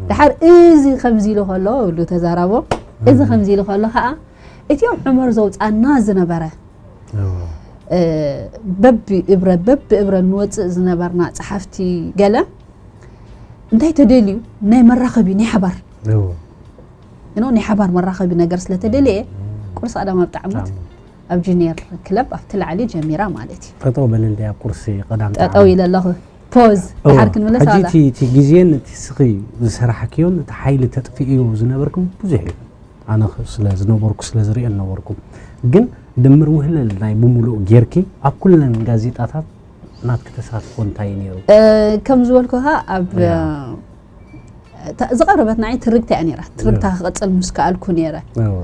ድሓር እዚ ከምዚ ኢሉ ከሎ፣ ወዱ ተዛራቦ፣ እዚ ከምዚ ኢሉ ከሎ ከዓ፣ እቲኦም ዑመር ዘውፃና ዝነበረ፣ እ፣ በቢ እብረ፣ በቢ እብረ ንወፅእ ዝነበርና ፀሓፍቲ ገለ፣ እንታይ ተደልዩ? ናይ መራኸቢ፣ ናይ ሓባር። You know፣ ናይ ሓባር መራኸቢ ነገር ስለተደልየ፣ ቁርሲ ቀዳም ኣብ ጣዕሙት፣ ኣብ ጁኒየር ክለብ፣ ኣብቲ ላዕሊ ጀሚራ ማለት እዩ። ጠጠው በል እንደ ኣብ ቁርሲ ቀዳም ጠጠው ጣዕሙት። ኢለ ኣለኹ። ፖዝ፣ እወ፣ ድሓር ክንምለስ ሕጂ ኣላ። እቲ፣ እቲ ግዜን እቲ ስኺ ዝሰራሕክዮን እቲ ሓይሊ ተጥፍእዮ ዝነበርኩም ብዙሕ እዩ። ኣነ ኽ-፣ ስለ ዝነበርኩ፣ ስለ ዝርእዮ ነበርኩ። ግን ድምር ውህለል ናይ ብምሉእ ጌርኪ ኣብ ኩለን ጋዜጣታት ናትኪ ተሳትፎ እንታይ እዩ ነይሩ? እ፣ ከም ዝበልኩኻ ኣብ፣ ያ። እ፣ ታ-፣ ዝቐረበት ንዓይ ትርግታ እያ ነይራ። ትርግታ ያ። ክቐጽል ምስ ከኣልኩ ነይረ። እወ።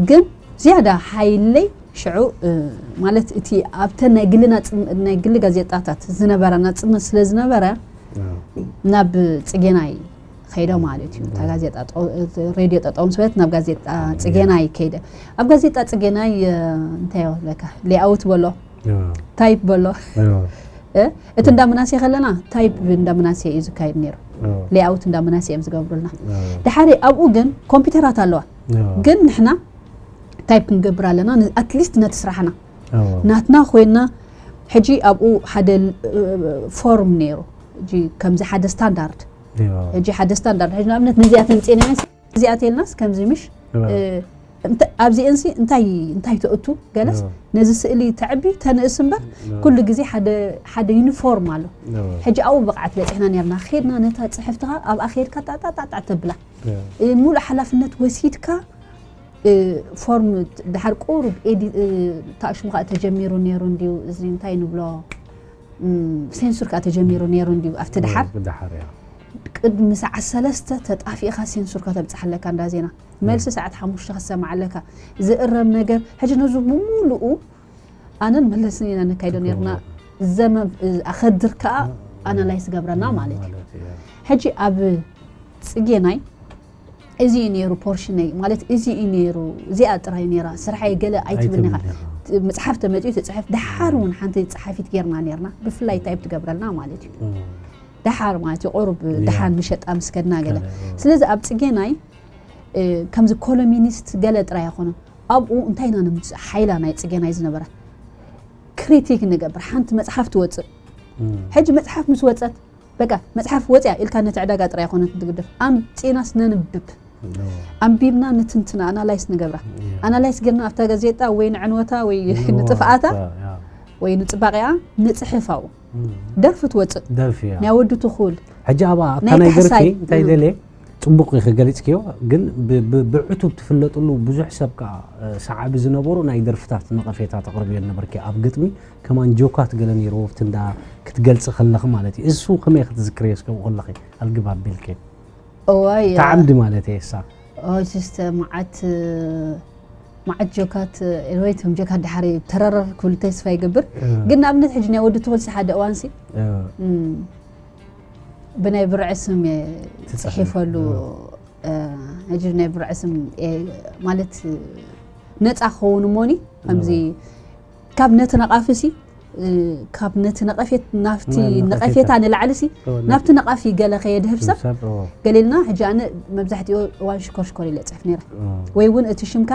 ግን ዝያዳ ሓይለይ ሽዑ፣ እ፣ ማለት እቲ ኣብተን ናይ ግሊ ናጽ-፣ ናይ ግሊ ጋዜጣታት ዝነበረ ናጽነት ስለ ዝነበረ እወ። ናብ ጽጌናይ ከይደ ማለት እዩ። እታ ጋዜጣ ጠ-፣ ሬድዮ ጠጠው ምስ በለት ናብ ጋዜጣ ጽጌናይ ከይደ። ኣብ ጋዜጣ ጽጌናይ፣ እ፣ እንታይ ይብለካ? ሌኣውት በሎ፣ እወ። ታይፕ በሎ። እወ። እ፣ እቲ እንዳ ምናሴ ከለና ታይፕ እንዳ ምናሴ እዩ ዝካየድ ነይሩ። እወ። ሌኣውት እንዳ ምናሴ እዮም ዝገብሩልና። እወ። ድሓሪ ኣብኡ ግን ኮምፒውተራት ኣለዋ። እወ። ግን ንሕና ታይፕ ክንገብር ኣለና፣ ን-፣ ኣትሊስት ነቲ ስራሕና። እወ። ናትና ኮይና፣ ሕጂ ኣብኡ ሓደ፣ እ፣ ፎርም ነይሩ። ሕጂ ከምዚ ሓደ ስታንዳርድ። እወ። ሕጂ ሓደ ስታንዳርድ። ሕጂ ንኣብነት ነዚኣ ተምጽእና፣ እዚኣ ተልናስ ከምዚ ምሽ፣ እወ። እ፣ እንተ-፣ ኣብዚኤንሲ እንታይ፣ እንታይ ተእቱ ገለስ፣ እወ። ነዚ ስእሊ ተዕቢ፣ ተንእስ እምበር፣ እወ። ኩሉ ግዜ ሓደ፣ ሓደ ዩኒፎርም ኣሎ። እወ። ሕጂ ኣብኡ ብቕዓት በጺሕና ነርና። ኬድና ነታ ጽሕፍትኻ ኣብኣ ኬድካ ጣጣጣጣ ተብላ። እወ። እ፣ ሙሉእ ሓላፍነት ወሲድካ፣ እ፣ ፎርም ድሓር ቁሩብ ኤዲ-፣ እ፣ ታእሽሙ ከኣ ተጀሚሩ ነይሩ እንድዩ። እዚ እንታይ ንብሎ? እም፣ ሴንሱር ከኣ ተጀሚሩ ነይሩ እንድዩ። ኣብቲ ድሓር፣ ድሓር፣ ያ። ቅድሚ ሰዓት ሰለስተ ተጣፊእኻ ሴንሱር ከተብጽሕ ኣለካ እንዳ ዜና። መልሲ ያ። ሰዓት ሓሙሽተ ክትሰማዕ ኣለካ። ዝእረም ነገር፣ ሕጂ ነዚ ብምሉኡ ኣነን መለስን ኢና ነካይዶ ነይርና። ትክክል። ዘመን፣ እ፣ ኣኸድር ከኣ ያ። ኣናላይዝ ገብረና ያ፣ ማለት እዩ። ማለት እዩ፣ ያ። ሕጂ ኣብ ጽጌናይ እዚ እዩ ነይሩ ፖርሽነይ፣ ማለት እዚ እዩ ነይሩ፣ እዚኣ ጥራይ ነይራ፣ ስርሐይ ገለ ኣይትብልን ኢኻ። ኣይትብልን ኢኻ። ት-፣ መጽሓፍ ተመጺኡ ትጽሕፍ፣ ደሓር እውን ሓንቲ ጸሓፊት ጌርና ነይርና፣ ብፍላይ ታይፕ ትገብረልና ማለት እዩ። እም። ደሓር ማለት እዩ፣ ቁሩብ ያ። ደሓን መሸጣ ምስ ከድና ገለ። ገለ፣ እም። ስለዚ ኣብ ጽጌናይ፣ እ፣ ከምዚ ኮሎሚኒስት ገለ ጥራይ ኣይኮነን። ኣብኡ እንታይ ኢና ነምጽእ? ሓይላ ናይ ጽጌናይ ዝነበረ ክሪቲክ ንገብር። ሓንቲ መጽሓፍ ትወጽእ። እም። ሕጂ መጽሓፍ ምስ ወጸት፣ በቃ መጽሓፍ ወጽያ ኢልካ ነቲ ዕዳጋ ጥራይ ኣይኮነትን ትግደፍ። ኣምጺእናስ ነንብብ። እም። ኣንቢብና ንትንትና፣ ኣናላይስ ንገብራ። እም። ኣናላይስ ጌርና ኣብታ ጋዜጣ ወይ ንዕንወታ ወይ ንዕንወታ፣ ንጥፍኣታ ያ። ወይ ንጽባቐኣ ንጽሕፍ ኣብኡ። እም። ደርፊ ትወጽእ። ደርፊ፣ ያ። ናይ ወዲ ትኹል፣ ሕጂ ኣብኣ ኣብታ ናይ ናይ ደርፊ ካሕሳይ። እንታይ እም። ደልየ? ጽቡቕ ኢኺ ገሊጽክዮ፣ ግን ብ-፣ ብ-፣ ብዕቱብ ትፍለጥሉ ብዙሕ ሰብ ከኣ፣ እ፣ ሰዓቢ ዝነበሩ ናይ ደርፍታት ነቐፌታ ተቕርብዮ ነበርኪ። ኣብ ግጥሚ ከማን ጆካት ገለ ነይርዎ፣ ኣብቲ እንዳ ክትገልጺ ከለኺ ማለት እዩ። እሱ ከመይ ክትዝክርዮ እስከ ብኡ ከለኺ ኣልግብ ኣቢልኪ? እዋይ፣ እቲ ዓምዲ ማለት እየ እሳ። ኦ፣ ሲስተር፣ መዓት፣ መዓት ጆካት፣ ኤልወይ፣ እቶም ጆካት ድሓር ተረረር ክብል ተስፋ ይገብር። እ። ግን ንኣብነት ሕጂ ናይ ወዲ ትኹልሲ ሓደ እዋንሲ፣ እ። እም፣ ብናይ ብርዒ ስም እየ ትጽሕፍ። ጽሒፈሉ። እ። እ፣ ሕጂ ናይ ብርዒ ስም እየ፣ ማለት፣ ነጻ ክኸውን እሞኒ፣ ከምዚ እዎ። ካብ ነቲ ነቓፊሲ፣ እ፣ ካብ ነቲ ነቐፌት-፣ ናብቲ ናብ ነቐፌታ። ነቐፌታ ንላዕሊሲ፣ እዎ፣ ናብቲ ነቐፊ ገለ ከየድህብ ሰብ ሰብ፣ እዎ። ገለ ኢልና፣ ሕጂ ኣነ መብዛሕትኡ እዋን ሽኮር ሽኮር ኢለ እጽሕፍ ነይረ። እዎ። ወይ እውን እቲ ሽምካ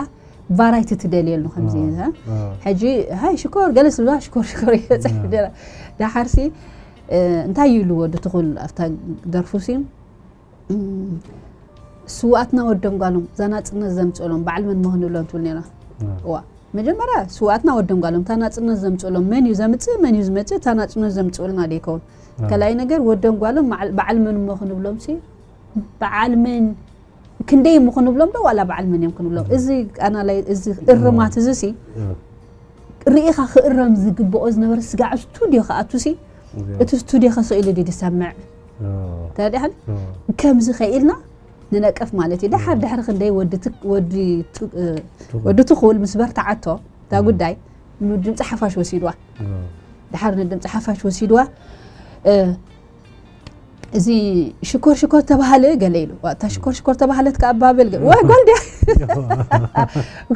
ቫራይቲ ትደልየሉ ከምዚ፣ እዎ፣ እ? እዎ። ሕጂ ሃይ ሽኮር ገለ ስብዛ ሽኮር ሽኮር ኢለ እጽሕፍ እዎ። ነይረ። ደሓርሲ፣ እ፣ እንታይ እዩ ኢሉ ወዲ ትኹል ኣብታ ደርፉሲ? እም፣ ስውኣትና ወዶም ጓሎም፣ እዛ ናጽነት ዘምጽእሎም፣ በዓል መን ምኾን ንብሎም ትብል ነይራ። እዋ። እዋ። መጀመርያ ስውኣትና ወዶም ጓሎም፣ እታ ናጽነት ዘምጽእሎም፣ መን እዩ ዘምጽእ፣ መን እዩ ዝመጽእ፣ እታ ናጽነት ዘምጽኡልና ዶ ይከውን? እዋ። ካልኣይ ነገር፣ ወዶም ጓሎም፣ መዓል-፣ በዓል መን እሞ ክንብሎም ሲ፣ በዓል መን፣ ክንደይ እሞ ክንብሎም ዶ፣ ዋላ በዓል መን እዮም ክንብሎም? እዋ። እዚ ኣናላይ-፣ እዚ እርማት እዋ። እዚ ሲ፣ እዋ። ርኢኻ ክእረም ዝግብኦ ዝነበረ ስጋዕ ስቱድዮ ክኣቱ ሲ፣ እዋ። እቲ ስቱድዮ ከስቕ ኢሉ ድዩ ዝሰምዕ? እዎ። ተረዲእካኒ? እዎ። ከምዚ ከኢልና ንነቅፍ ማለት እዩ። ደሓር እዎ። ድሕሪ ክንደይ ወዲ ትክ-፣ ወዲ ቱ-፣ እ፣ ትኹል። ወዲ ትኹል ምስ በርትዓቶ፣ እታ እዎ። ጉዳይ ንድምፂ ሓፋሽ ወሲድዋ። እዎ። ደሓር ንድምፂ ሓፋሽ ወሲድዋ። እ፣ እዚ ሽኮር ሽኮር ተባሃለ ገለ ኢሉ። ዋ፣ እታ ሽኮር ሽኮር ተባሃለት ከኣ ባብል ገ-፣ እዎ። ወይ ጓል ድያ? እዎ።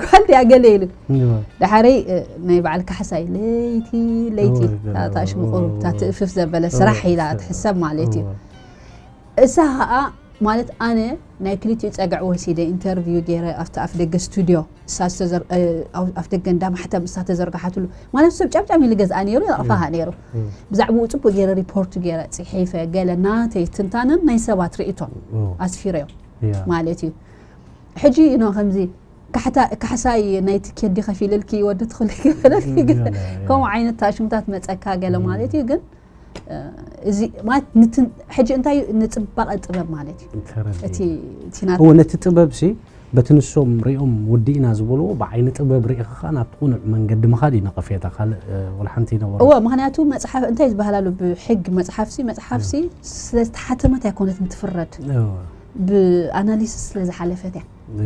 ጓል ድያ ገለ ኢሉ። እዎ። ደሓረይ፣ እ፣ ናይ በዓል ካሕሳይ ለይቲ፣ ለይቲ፣ እዎ፣ እታ፣ እታ እዎ፣ ሽምቑር፣ እታ እዎ። ትእፍፍ ዘበለ እዎ፣ ስራሕ ኢላ እዎ። ትሕሰብ ማለት እዩ። እዎ። እሳ ኸኣ ማለት ኣነ ናይ ክልቲኡ ጸግዒ ወሲደ ኢንተርቪው ገይረ ኣብቲ ኣፍ ደገ ስቱድዮ እሳ ዝተዘር- እ፣ ኣፍ ኣፍ ደገ እንዳ ማሕተም እሳ ተዘርጋሓትሉ ማለት ሰብ ጫምጫም ኢሉ ገዝኣ ነይሩ የቕፋሃ ነይሩ። ብዛዕባኡ ጽቡቕ ገይረ ሪፖርት ገይረ ጽሒፈ ገለ ናተይ ትንታነን ናይ ሰባት ርእይቶን ኣስፊረዮ ማለት እዩ። ሕጂ ኖ ከምዚ ካሕታ ካሕሳይ ናይ ትኬት ዲ ከፊልልኪ ወዲ ትኽልኪ በለልኪ ገለ ከምኡ ዓይነት ታሽሙታት መጸካ ገለ ማለት እዩ። ግን እዚ ማለት ንትን ሕጂ እንታይ እዩ ንጽባቐ ጥበብ ማለት እዩ። እቲ እቲ ናት እወ ነቲ ጥበብ ሲ በቲ ንሶም ሪኦም ውዲእና ዝበልዎ ብዓይኒ ጥበብ ሪኢኻ ከኣ ናብቲ ቁኑዕ መንገዲ ምኻድ እዩ ነቐፌታ ካልእ ወላ ሓንቲ ይነበሮ። እወ ምኽንያቱ መጽሓፍ እንታይ ዝበሃል ኣሎ ብሕግ መጽሓፍ ሲ መጽሓፍ ሲ ስለ ዝተሓተመት ኣይኮነትን ትፍረድ። እወ ብኣናሊሲስ ስለ ዝሓለፈት እያ።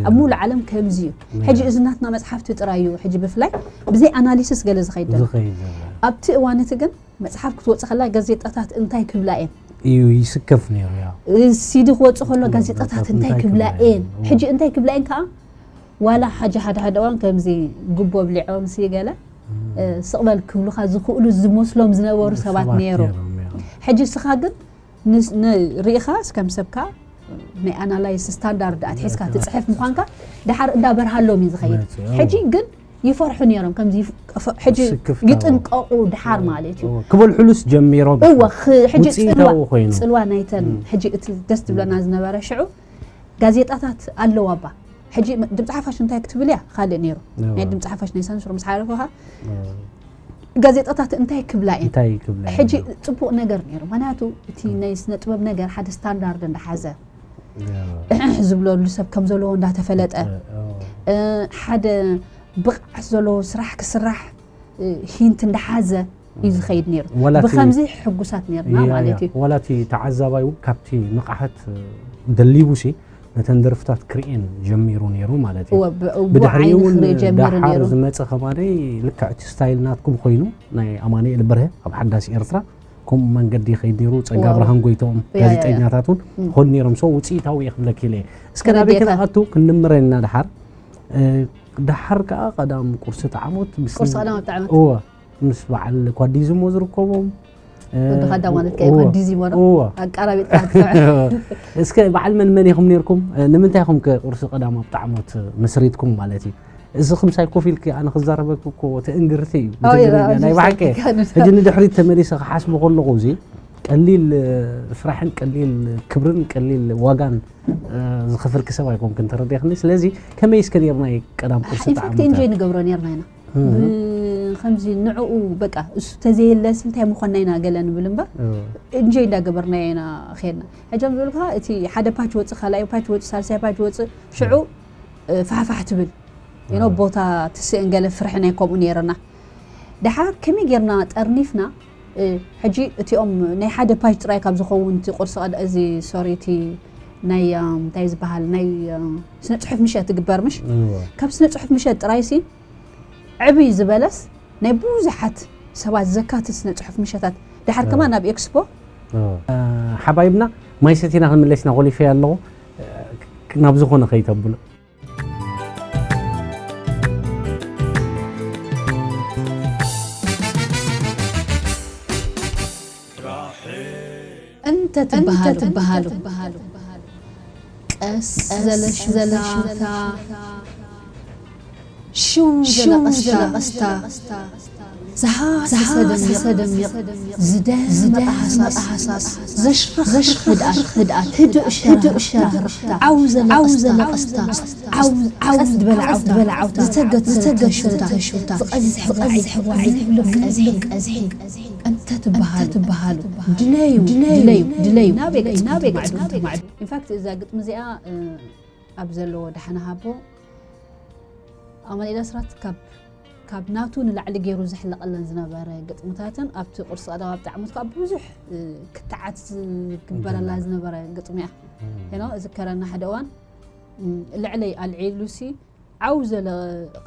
ኣብ ሙሉእ ዓለም ከምዚ እዩ። ሕጂ እዚ ናትና መጽሓፍቲ ጥራይ እዩ ሕጂ ብፍላይ ብዘይ ኣናሊሲስ ገለ ዝኸይድ ዘሎ። ዝኸይድ ዘሎ። ኣብቲ እዋን እቲ ግን መጽሓፍ ክትወጽእ ከላ ጋዜጣታት እንታይ ክብላ እየን? እዩ ይስከፍ ነይሩ ያ። ሲዲ ክወጽእ ከሎ ጋዜጣታት እንታይ ክብላ እየን? ሕጂ እንታይ ክብላ እየን ከኣ ዋላ ሓጂ ሓደ ሓደ እዋን ከምዚ ጉቦ ኣብሊዖም ሲ ገለ ስቕ በል ክብሉኻ ዝኽእሉ ዝመስሎም ዝነበሩ ሰባት ነይሩ። ሕጂ እስኻ ግን ንስ- ን- ርኢኻ እስከም ሰብካ ናይ ኣናላይስ ስታንዳርድ ኣትሒዝካ ትጽሕፍ ምዃንካ ድሓር እንዳበርሃሎም እዩ ዝኸይድ። መጽኡ። ሕጂ ግን ይፈርሑ ነይሮም ከምዚ ይፍ- ፍ- ሕጂ ስክፍታ። ይጥንቀቑ ድሓር ማለት እዩ። እወ፣ ክበልሑሉስ ጀሚሮም። እወ ኽ- ሕጂ ጽልዋ ውጽኢታዊ ኮይኑ። ጽልዋ ናይተን ሕጂ እቲ ደስ ትብለና ዝነበረ ሽዑ ጋዜጣታት ኣለዋ እባ ሕጂ መ- ድምፂ ሓፋሽ እንታይ ክትብል እያ ካልእ ነይሩ። እወ። ናይ ድምፂ ሓፋሽ ናይ ሳንሱር ምስ ሓለፉኻ እወ። ጋዜጣታት እንታይ ክብላ እየን እንታይ ክብላ እየን? ሕጂ ጽቡቕ ነገር ነይሩ ምክንያቱ እቲ ናይ ስነ ጥበብ ነገር ሓደ ስታንዳርድ እንዳሓዘ ዝብለሉ ሰብ ከም ዘለዎ እንዳተፈለጠ ሓደ ብቕዓት ዘለዎ ስራሕ ክስራሕ ሂንት እንዳሓዘ እዩ ዝኸይድ ነይሩ። ብኸምዚ ሕጉሳት ነርና ማለት እዩ። ዋላ እቲ ተዓዛባይ እውን ካብቲ ንቕሓት ደሊቡ ሲ ነተን ደርፍታት ክርእየን ጀሚሩ ነይሩ ማለት እዩ። ብድሕሪኡ እውን ዳሓር ዝመፀ ከማደይ ልክዕ እቲ ስታይል ናትኩም ኮይኑ ናይ ኣማኑኤል በርሀ ኣብ ሓዳስ ኤርትራ ከምኡ መንገዲ ይኸይድ ነይሩ። ፀጋ ብርሃን ጎይትኦም ጋዜጠኛታት እውን ኾን ነይሮም። ሰው ውፅኢታዊ እየ ክብለኪ ኢለ እየ። እስከ ናበይ ክንኣቱ ክንምረ ኢና ዳሓር ዳሓር ከዓ ቀዳም ቁርሲ ጣዕሞት ቁርሲ ቀዳም ጣዕሞት እወ ምስ በዓል ኳዲዝሞ ዝርከቦም ወዲ ካዳ ማለት ከ እወ፣ ኳዲዝሞ ነው እወ። ኣቃራቢጥካ ክትፍዕ እስከ በዓል መን መን ኢኹም ነርኩም? ንምንታይ ኢኹም ከ ቁርሲ ቀዳም ኣብ ጣዕሞት መስሪትኩም ማለት እዩ? እዚ ክምሳይ ኮፍ ኢልኪ ኣነ ክዛረበኪ እኮ ትእንግርቲ እዩ። ኣዎ፣ ይረኣ፣ ናይ ብሓቂ። ሕጂ ንድሕሪት ተመሊሰ ክሓስቦ ከለኹ እዚ ቀሊል ስራሕን ቀሊል ክብርን ቀሊል ዋጋን ዝኸፈልኪ ሰብ ኣይኮንክን ተረዲኽኒ። ስለዚ ከመይ እስከ ነርና ቀዳም ቁርሲ ኢንፋክት ጣዕሞት? ኢንጆይ ንገብሮ ነርና ኢና። ከምዚ ንዕኡ በቃ እሱ ተዘየለስ እንታይ ምኾንና ኢና ገለ ንብል እምበር ኢንጆይ እንዳገበርናዮ ኢና ኸድና። ሕጂ ከም ዝበልካ እቲ ሓደ ፓች ወፅእ ካልኣይ ፓች ወፅእ ሳልሳይ ፓች ወፅእ ሽዑ ፋሕፋሕ ትብል ኖ ቦታ ትስእን ገለ ፍርሒ ናይ ከምኡ ነይርና። ደሓር ከመይ ጌርና ጠርኒፍና ሕጂ እቲኦም ናይ ሓደ ፓች ጥራይ ካብ ዝኸውን እቲ ቁርሲ ቀዳ እዚ ሶሪ እቲ ናይ እንታይ ዝበሃል ናይ ስነ ፅሑፍ ምሸት ትግበር ምሽ ካብ ስነ ፅሑፍ ምሸት ጥራይ ሲ ዕብይ ዝበለስ ናይ ብዙሓት ሰባት ዘካትት ስነ ጽሑፍ ምሸታት ድሓር ከማን ናብ ኤክስፖ ሓባይብና ማይ ሰቲና ክንምለስ ኢና ኮሊፈ ኣለኹ ናብ ዝኾነ ከይተብሉ እንተ ትበሃሉ ትበሃሉ ቀስ ዘለ ሽታ ሽው ዘለ ቀስታ ዝሃሰሰ ደሚቕ ዝደመቐ ሃሳስ ዘሽርኽ ህድኣት ህድኡሽ ሸራኽርኽታ ዓው ዘለ ቀስታ ዓው ዝበለ ዓውታ ዝተገተተ ሹታ ዝቐዝሕ ዋዒ ዝልብልብ ቀዝሒ እንተ ትበሃሉ ድለዩ ድለዩ ድለዩ ናበይ ገጽ ትማዕዱ ኢንፋክት እዛ ግጥሚ እዚኣ ኣብ ዘለዎ ደሓነ ሃቦ ኣማኒኤል ኣስራት ካብ ካብ ናቱ ንላዕሊ ገይሩ ዝሕለቐለን ዝነበረ ግጥምታትን ኣብቲ ቁርሲ ቀዳም ኣብ ጣዕሙት ከዓ ብዙሕ ክትዓት ዝግበረላ ዝነበረ ግጥሚ እያ ሄኖ እዝከረና ሓደ እዋን ልዕለይ ኣልዒሉሲ ዓው ዘለ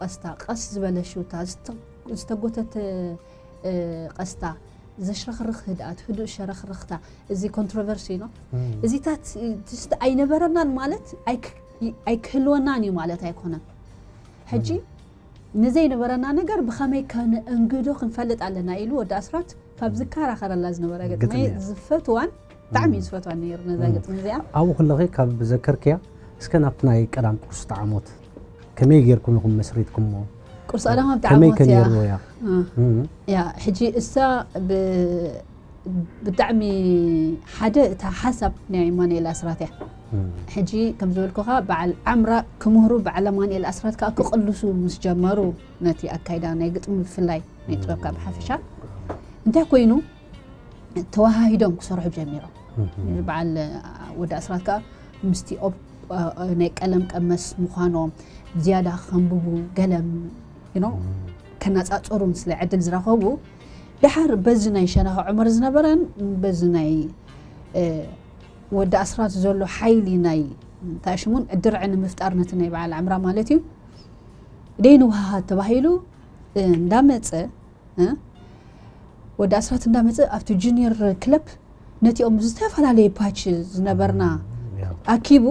ቀስታ ቀስ ዝበለ ሽውታ ዝተጎተተ ቀስታ ዘሽረኽርኽ ህድኣት ህዱእ ሸረኽርኽታ እዚ ኮንትሮቨርሲ ነው እዚታት ትስቲ ኣይነበረናን ማለት ኣይክህልወናን እዩ ማለት ኣይኮነን ሕጂ ንዘይነበረና ነገር ብኸመይ ከነእንግዶ ክንፈልጥ ኣለና ኢሉ ወዲ ኣስራት ካብ ዝከራኸረላ ዝነበረ ገጥመይ ዝፈትዋን ብጣዕሚ እዩ ዝፈትዋ ነይሩ ነዛ ግጥሚ እዚኣ። ኣብኡ ከለኺ ካብ ዘከርክያ እስከ ናብቲ ናይ ቀዳም ቁርሲ ጣዕሞት ከመይ ጌርኩም ኢኹም መስሪትኩሞ? ቁርሲ ቀዳም ኣብ ከመይ ጣዕሞት እያ። ከነይርዎ እያ? እ፣ ያ ሕጂ እሳ ብ- ብጣዕሚ ሓደ እታ ሓሳብ ናይ ማኑኤል ኣስራት እያ። ሕጂ ከም ዝበልኩኻ በዓል ዓምራ ክምህሩ በዓል ማኑኤል ኣስራት ከዓ ክቕልሱ ምስ ጀመሩ ነቲ ኣካይዳ ናይ ግጥሚ ብፍላይ ናይ ጥበብካ ብሓፈሻ እንታይ ኮይኑ ተወሃሂዶም ክሰርሑ ጀሚሮም። በዓል ወዲ ኣስራት ከዓ ምስቲ ናይ ቀለም ቀመስ ምዃኖም ዝያዳ ከንብቡ ገለም you know ከነፃፅሩን ስለ ዕድል ዝረኸቡ ድሓር በዚ ናይ ሸነኸ ዑመር ዝነበረን በዚ ናይ ወዲ ኣስራት ዘሎ ሓይሊ ናይ እንታይ ሽሙን ድርዒ ንምፍጣር ነቲ ናይ በዓል ዓምራ ማለት እዩ ደይንውሃሃት ተባሂሉ እንዳመፀ ወዲ ኣስራት እንዳመፀ ኣብቲ ጁኒየር ክለብ ነቲኦም ዝተፈላለየ ፓች ዝነበርና ኣኪቡ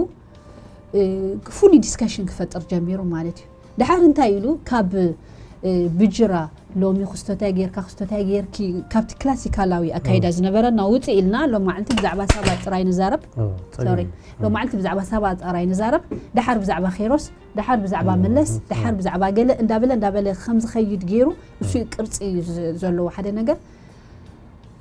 ፍሉይ ዲስካሽን ክፈጥር ጀሚሩ ማለት እዩ። ድሓር እንታይ ኢሉ ካብ ብጅራ ሎሚ ክስቶታይ ጌርካ ክስቶታይ ጌርኪ ካብቲ ክላሲካላዊ ኣካይዳ ዝነበረና ውፅእ ኢልና ሎማዓልቲ ብዛዕባ ሰባት ጥራይ ንዛረብ ሶሪ ሎማዓልቲ ብዛዕባ ሰባት ጥራይ ንዛረብ ድሓር ብዛዕባ ኬሮስ ድሓር ብዛዕባ መለስ ድሓር ብዛዕባ ገለ እንዳበለ እንዳበለ ከም ዝኸይድ ገይሩ እሱ ቅርፂ እዩ ዘለዎ ሓደ ነገር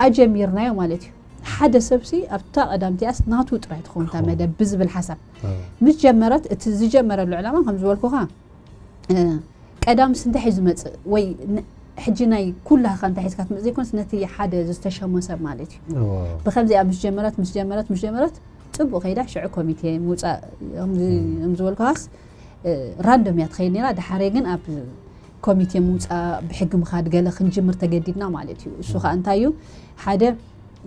ኣጀሚርናዮ ማለት እዩ። ሓደ ሰብሲ ኣብታ ቀዳምቲኣስ ናቱ ጥራይ ትኸውን እታ መደብ ብዝብል ሓሳብ ምስ ጀመረት እቲ ዝጀመረሉ ዕላማ ከም ዝበልኩኻ ቀዳምስ እንታይ እዩ ዝመፅእ ወይ ሕጂ ናይ ኩላኻ እንታይ ሒዝካ ትመፅእ ዘይኮነስ ነቲ ሓደ ዝተሸሞ ሰብ ማለት እዩ። ብከምዚኣ ምስ ጀመረት ምስ ጀመረት ምስ ጀመረት ፅቡቅ ከይዳ ሽዑ ኮሚቴ ምውፃእ ከም ዝበልኩኻስ ራንዶም እያ ትኸይድ ነራ። ድሓረይ ግን ኣብ ኮሚቴ ምውፃእ ብሕጊ ምኻድ ገለ ክንጅምር ተገዲድና ማለት እዩ። እሱ ከዓ እንታይ እዩ ሓደ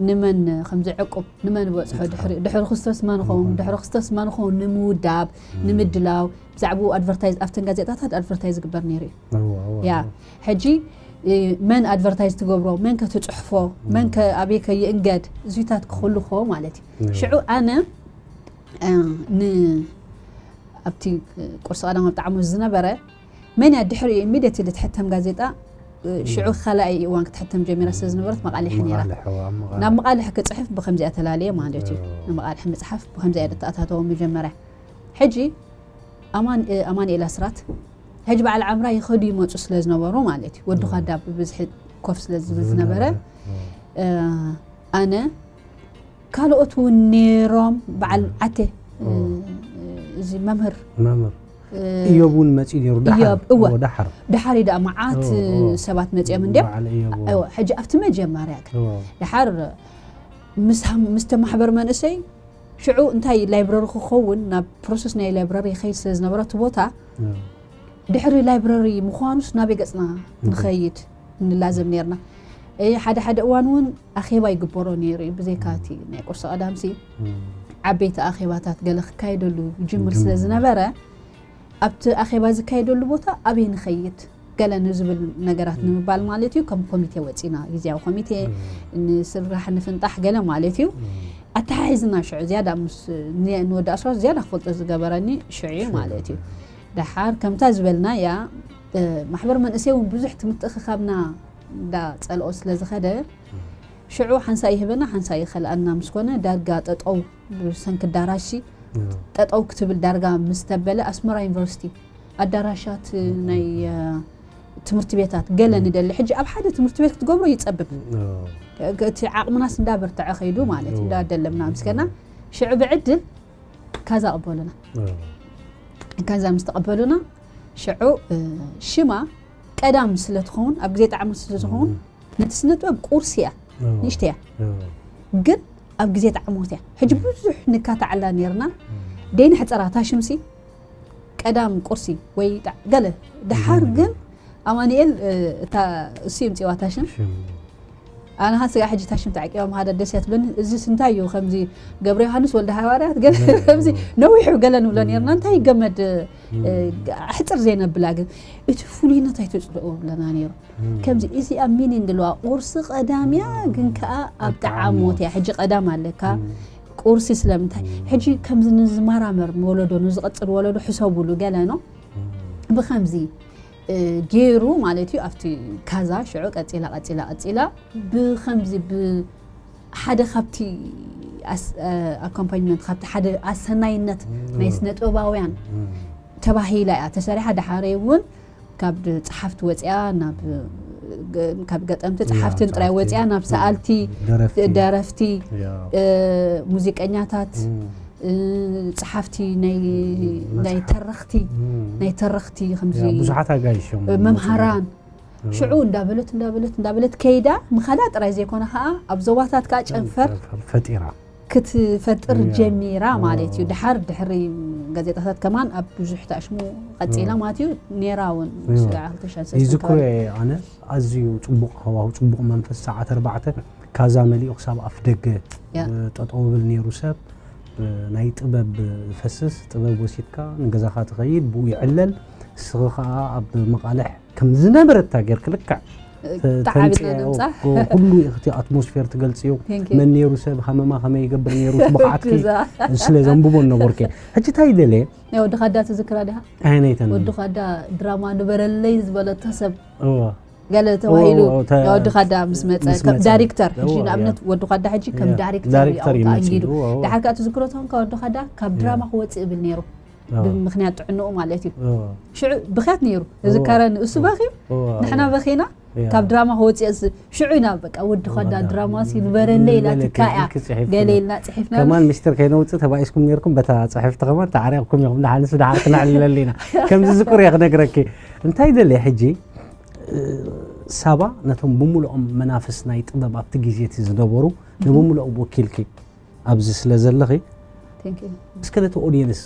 ንመን ከም ዝዕቁብ ንመን በፅሖ ድሕሪ ድሕሪ ክርስቶስ መን ኸውን ድሕሪ ክርስቶስ መን ኸውን ንምውዳብ ንምድላው ብዛዕባኡ ኣድቨርታይዝ ኣብተን ጋዜጣታት ኣድቨርታይዝ ዝግበር ነይሩ እዩ። ያ ሕጂ መን ኣድቨርታይዝ ትገብሮ መን ከ ትፅሕፎ መን ከ ኣበይ ከ ይእንገድ እዚታት ክኽሉ ክኸውን ማለት እዩ። ሽዑ ኣነ ን ኣብቲ ቁርሲ ቀዳም ኣብ ጣዕሙ ዝነበረ መን እያ ድሕሪኡ ኢሚድየትሊ ትሕተም ጋዜጣ ሽዑ ካልኣይ እዋን ክትሕተም ጀሚራ ስለ ዝነበረት መቓሊሕ ነይራ። ናብ መቓልሕ ክፅሕፍ ብከምዚኣ ተላለየ ማለት እዩ። ንመቓልሕ ምፅሓፍ ብከምዚኣ እያ ተኣታተወ መጀመርያ። ሕጂ ኣማኑኤል ኣስራት ሕጂ በዓል ዓምራ ይኸዱ ይመፁ ስለ ዝነበሩ ማለት እዩ። ወዲ ኳዳ ብብዝሒ ኮፍ ስለ ዝብል ዝነበረ ኣነ ካልኦት እውን ነይሮም በዓል ዓቴ እዚ መምህር መምህር እዮብ እውን መፂኡ ነይሩ። ድሓር እወ ድሓር ድሓር እዩ ደኣ መዓት ሰባት መፂኦም እንዲዮም። ሕጂ ኣብቲ መጀመርያ ግን ድሓር ምስቲ ማሕበር መንእሰይ ሽዑ እንታይ ላይብረሪ ክኸውን ናብ ፕሮሰስ ናይ ላይብረሪ ይኸይድ ስለ ዝነበረ እቲ ቦታ ድሕሪ ላይብረሪ ምዃኑስ ናበይ ገፅና ንኸይድ ንላዘብ ነርና። ሓደ ሓደ እዋን እውን ኣኼባ ይግበሮ ነይሩ እዩ። ብዘይካ እቲ ናይ ቁርሲ ቀዳምሲ ዓበይቲ ኣኼባታት ገለ ክካየደሉ ይጅምር ስለ ዝነበረ ኣብቲ ኣኼባ ዝካየደሉ ቦታ ኣበይ ንኸይድ ገለ ንዝብል ነገራት ንምባል ማለት እዩ። ከም ኮሚቴ ወፂና ግዜያዊ ኮሚቴ ንስራሕ ንፍንጣሕ ገለ ማለት እዩ። ኣተሓሒዝና ሽዑ ዝያዳ ምስ ንወዲ ኣስራት ዝያዳ ክፈልጦ ዝገበረኒ ሽዑ እዩ ማለት እዩ። ደሓር ከምታ ዝበልና እያ ማሕበር መንእሰይ እውን ብዙሕ ትምትእኽኻብና እንዳ ፀልኦ ስለ ዝኸደ ሽዑ ሓንሳእ ይህበና ሓንሳእ ይኸልኣና ምስ ኮነ ዳርጋ ጠጠው ብሰንኪ ዳራሽ ጠጠው ክትብል ዳርጋ ምስ ተበለ ኣስመራ ዩኒቨርሲቲ ኣዳራሻት ናይ ትምህርቲ ቤታት ገለ ንደሊ ሕጂ ኣብ ሓደ ትምህርቲ ቤት ክትገብሮ ይፀብብ እቲ ዓቕምናስ እንዳበርተዐ ከይዱ ማለት እዩ እንዳደለምና ምስከና ሽዑ ብዕድል ካዛ ቀበሉና ካዛ ምስ ተቐበሉና ሽዑ ሽማ ቀዳም ስለ ትኸውን ኣብ ግዜ ጣዕሚ ስለ ዝኸውን ነቲ ስነ ጥበብ ቁርሲ እያ ንእሽተ እያ ግን ኣብ ግዜ ጣዕሞት እያ ሕጂ ብዙሕ ንካታዓላ ነርና ደይ ንሕፀራ እታ ሽምሲ ቀዳም ቁርሲ ወይ ገለ ድሓር ግን ኣማኒኤል እታ እሱ ይምፅዋ እታ ሽም ኣነ ካ ስጋ ሕጂ እታ ሽም ተዓቂባ ምሃዳ ደስ እያ ትብለኒ እዚስ እንታይ እዩ ከምዚ ገብረ ዮሃንስ ወልደ ሃዋርያት ገለ ከምዚ ነዊሑ ገለ ንብሎ ነርና እንታይ ገመድ ኣሕፅር ዘይነብላ ግን እቲ ፍሉይነት ኣይተፅልኦ ብለና ነይሩ ከምዚ እዚኣ ሚኒንግ ኣለዋ ቁርሲ ቀዳም እያ ግን ከዓ ኣብ ጠዓሞት እያ ሕጂ ቀዳም ኣለካ ቁርሲ ስለምንታይ ሕጂ ከምዚ ንዝመራመር ወለዶ ንዝቐፅል ወለዶ ሕሰቡሉ ገለ ነው ብከምዚ ገይሩ ማለት እዩ ኣብቲ ካዛ ሽዑ ቀፂላ ቀፂላ ቀፂላ ብከምዚ ብ ሓደ ካብቲ ኣስ- እ፣ ኣኮምፓኝመንት ካብቲ ሓደ ኣሰናይነት ናይ ስነ ጥበባውያን ተባሂላ እያ ተሰሪሓ። ድሓረይ እውን ካብ ጸሓፍቲ ወፂኣ ናብ ገ- ካብ ገጠምቲ ጸሓፍትን ጥራይ ወፂኣ ናብ ሰኣልቲ፣ ደረፍቲ፣ ያ። እ፣ ሙዚቀኛታት፣ እ፣ ጸሓፍቲ ናይ ናይ ተረኽቲ ናይ ተረኽቲ ከምዚ ያ፣ ብዙሓት ኣጋይሽ እዮም መምሃራን ሽዑ እንዳበለት እንዳበለት እንዳበለት ከይዳ ምኻዳ ጥራይ ዘይኮነ ከዓ ኣብ ዞባታት ከዓ ጨንፈር ፈጢራ ክትፈጥር ጀሚራ ማለት እዩ። ድሓር ድሕሪ ጋዜጣታት ከማን ኣብ ብዙሕ ተኣሽሙ ቀፂላ ማለት እዩ። ኔራ እውን ምስኡ ይዝክሮ እየ ኣነ። ኣዝዩ ፅቡቕ ሃዋሁ፣ ፅቡቕ መንፈስ። ሰዓት ኣርባዕተ ካዛ መሊኡ ክሳብ ኣፍ ደገ ጠጠው ብል ነይሩ ሰብ። ናይ ጥበብ ፈስስ፣ ጥበብ ወሲድካ ንገዛኻ ትኸይድ፣ ብኡ ይዕለል። እስኺ ከዓ ኣብ መቓልሕ ከም ዝነበረታ ጌርክ ልክዕ ተዓቢጥና ተምፅኦ ድምፃ። ኩሉ እቲ ኣትሞስፌር ትገልፅዮ። Thank you። መን ነይሩ ሰብ ሃመማ ከመይ ይገብር ነይሩ ብቕዓትኪ ግዛ። ስለ ዘንብቦ ነበርኪ። ሕጂ እንታይ ይደልየ ናይ ወዲ ኻዳ ትዝክራ ዲኻ? ኣይነይተን ወዲ ኻዳ ድራማ ንበረለይ ዝበለቶ ሰብ እወ። ገለ ተባሂሉ እወ፣ እወ፣ ተ- ናይ ወዲ ኻዳ ምስ መፀ ምስ ከም መፀ። ዳይሬክተር ሕጂ እወ፣ ንኣብነት ያ። ወዲ ኻዳ ሕጂ ከም ያ። ዳይሬክተር ዳይሬክተር እዩ እዩ ተኣንጊዱ መፂኡ፣ እወ። ድሓር ከዓ ትዝክሮ ተኾንካ ወዲ ኻዳ ካብ ያ። ድራማ ክወፅእ እብል ነይሩ እወ። ብምክንያት ጥዕንኡ ማለት እዩ እወ። ሽዑ ብክያት ነይሩ እወ። ዝከረኒ እሱ በኺ እወ፣ ንሕና እወ። በኺና ያ። ካብ ድራማ ክወፅእ ስ- ሽዑ ኢና በቃ ወዲ ኻዳ ወዳ። ድራማ ሲ ንበረለይ ኢላ ንበረለይ ትካያ ክትፅሒፍ ገለ ኢልና ፅሒፍና ከማን ምስጢር ከይነውፅእ ተባኢስኩም ነይርኩም በታ ፅሕፍቲ ከማን ተዓሪቕኩም ኢኹም ንሓንስ ድሓር ክነዕልለሉ ኢና ከምዚ ዝኩር እየ ክነግረኪ እንታይ ደልየ ሕጂ ሳባ ነቶም ብምሉኦም መናፍስ ናይ ጥበብ ኣብቲ ግዜ እቲ ዝነበሩ ንብምሉኦም ወኪልኪ ኣብዚ ስለ ዘለኺ እስከ ነቲ ኦድየንስ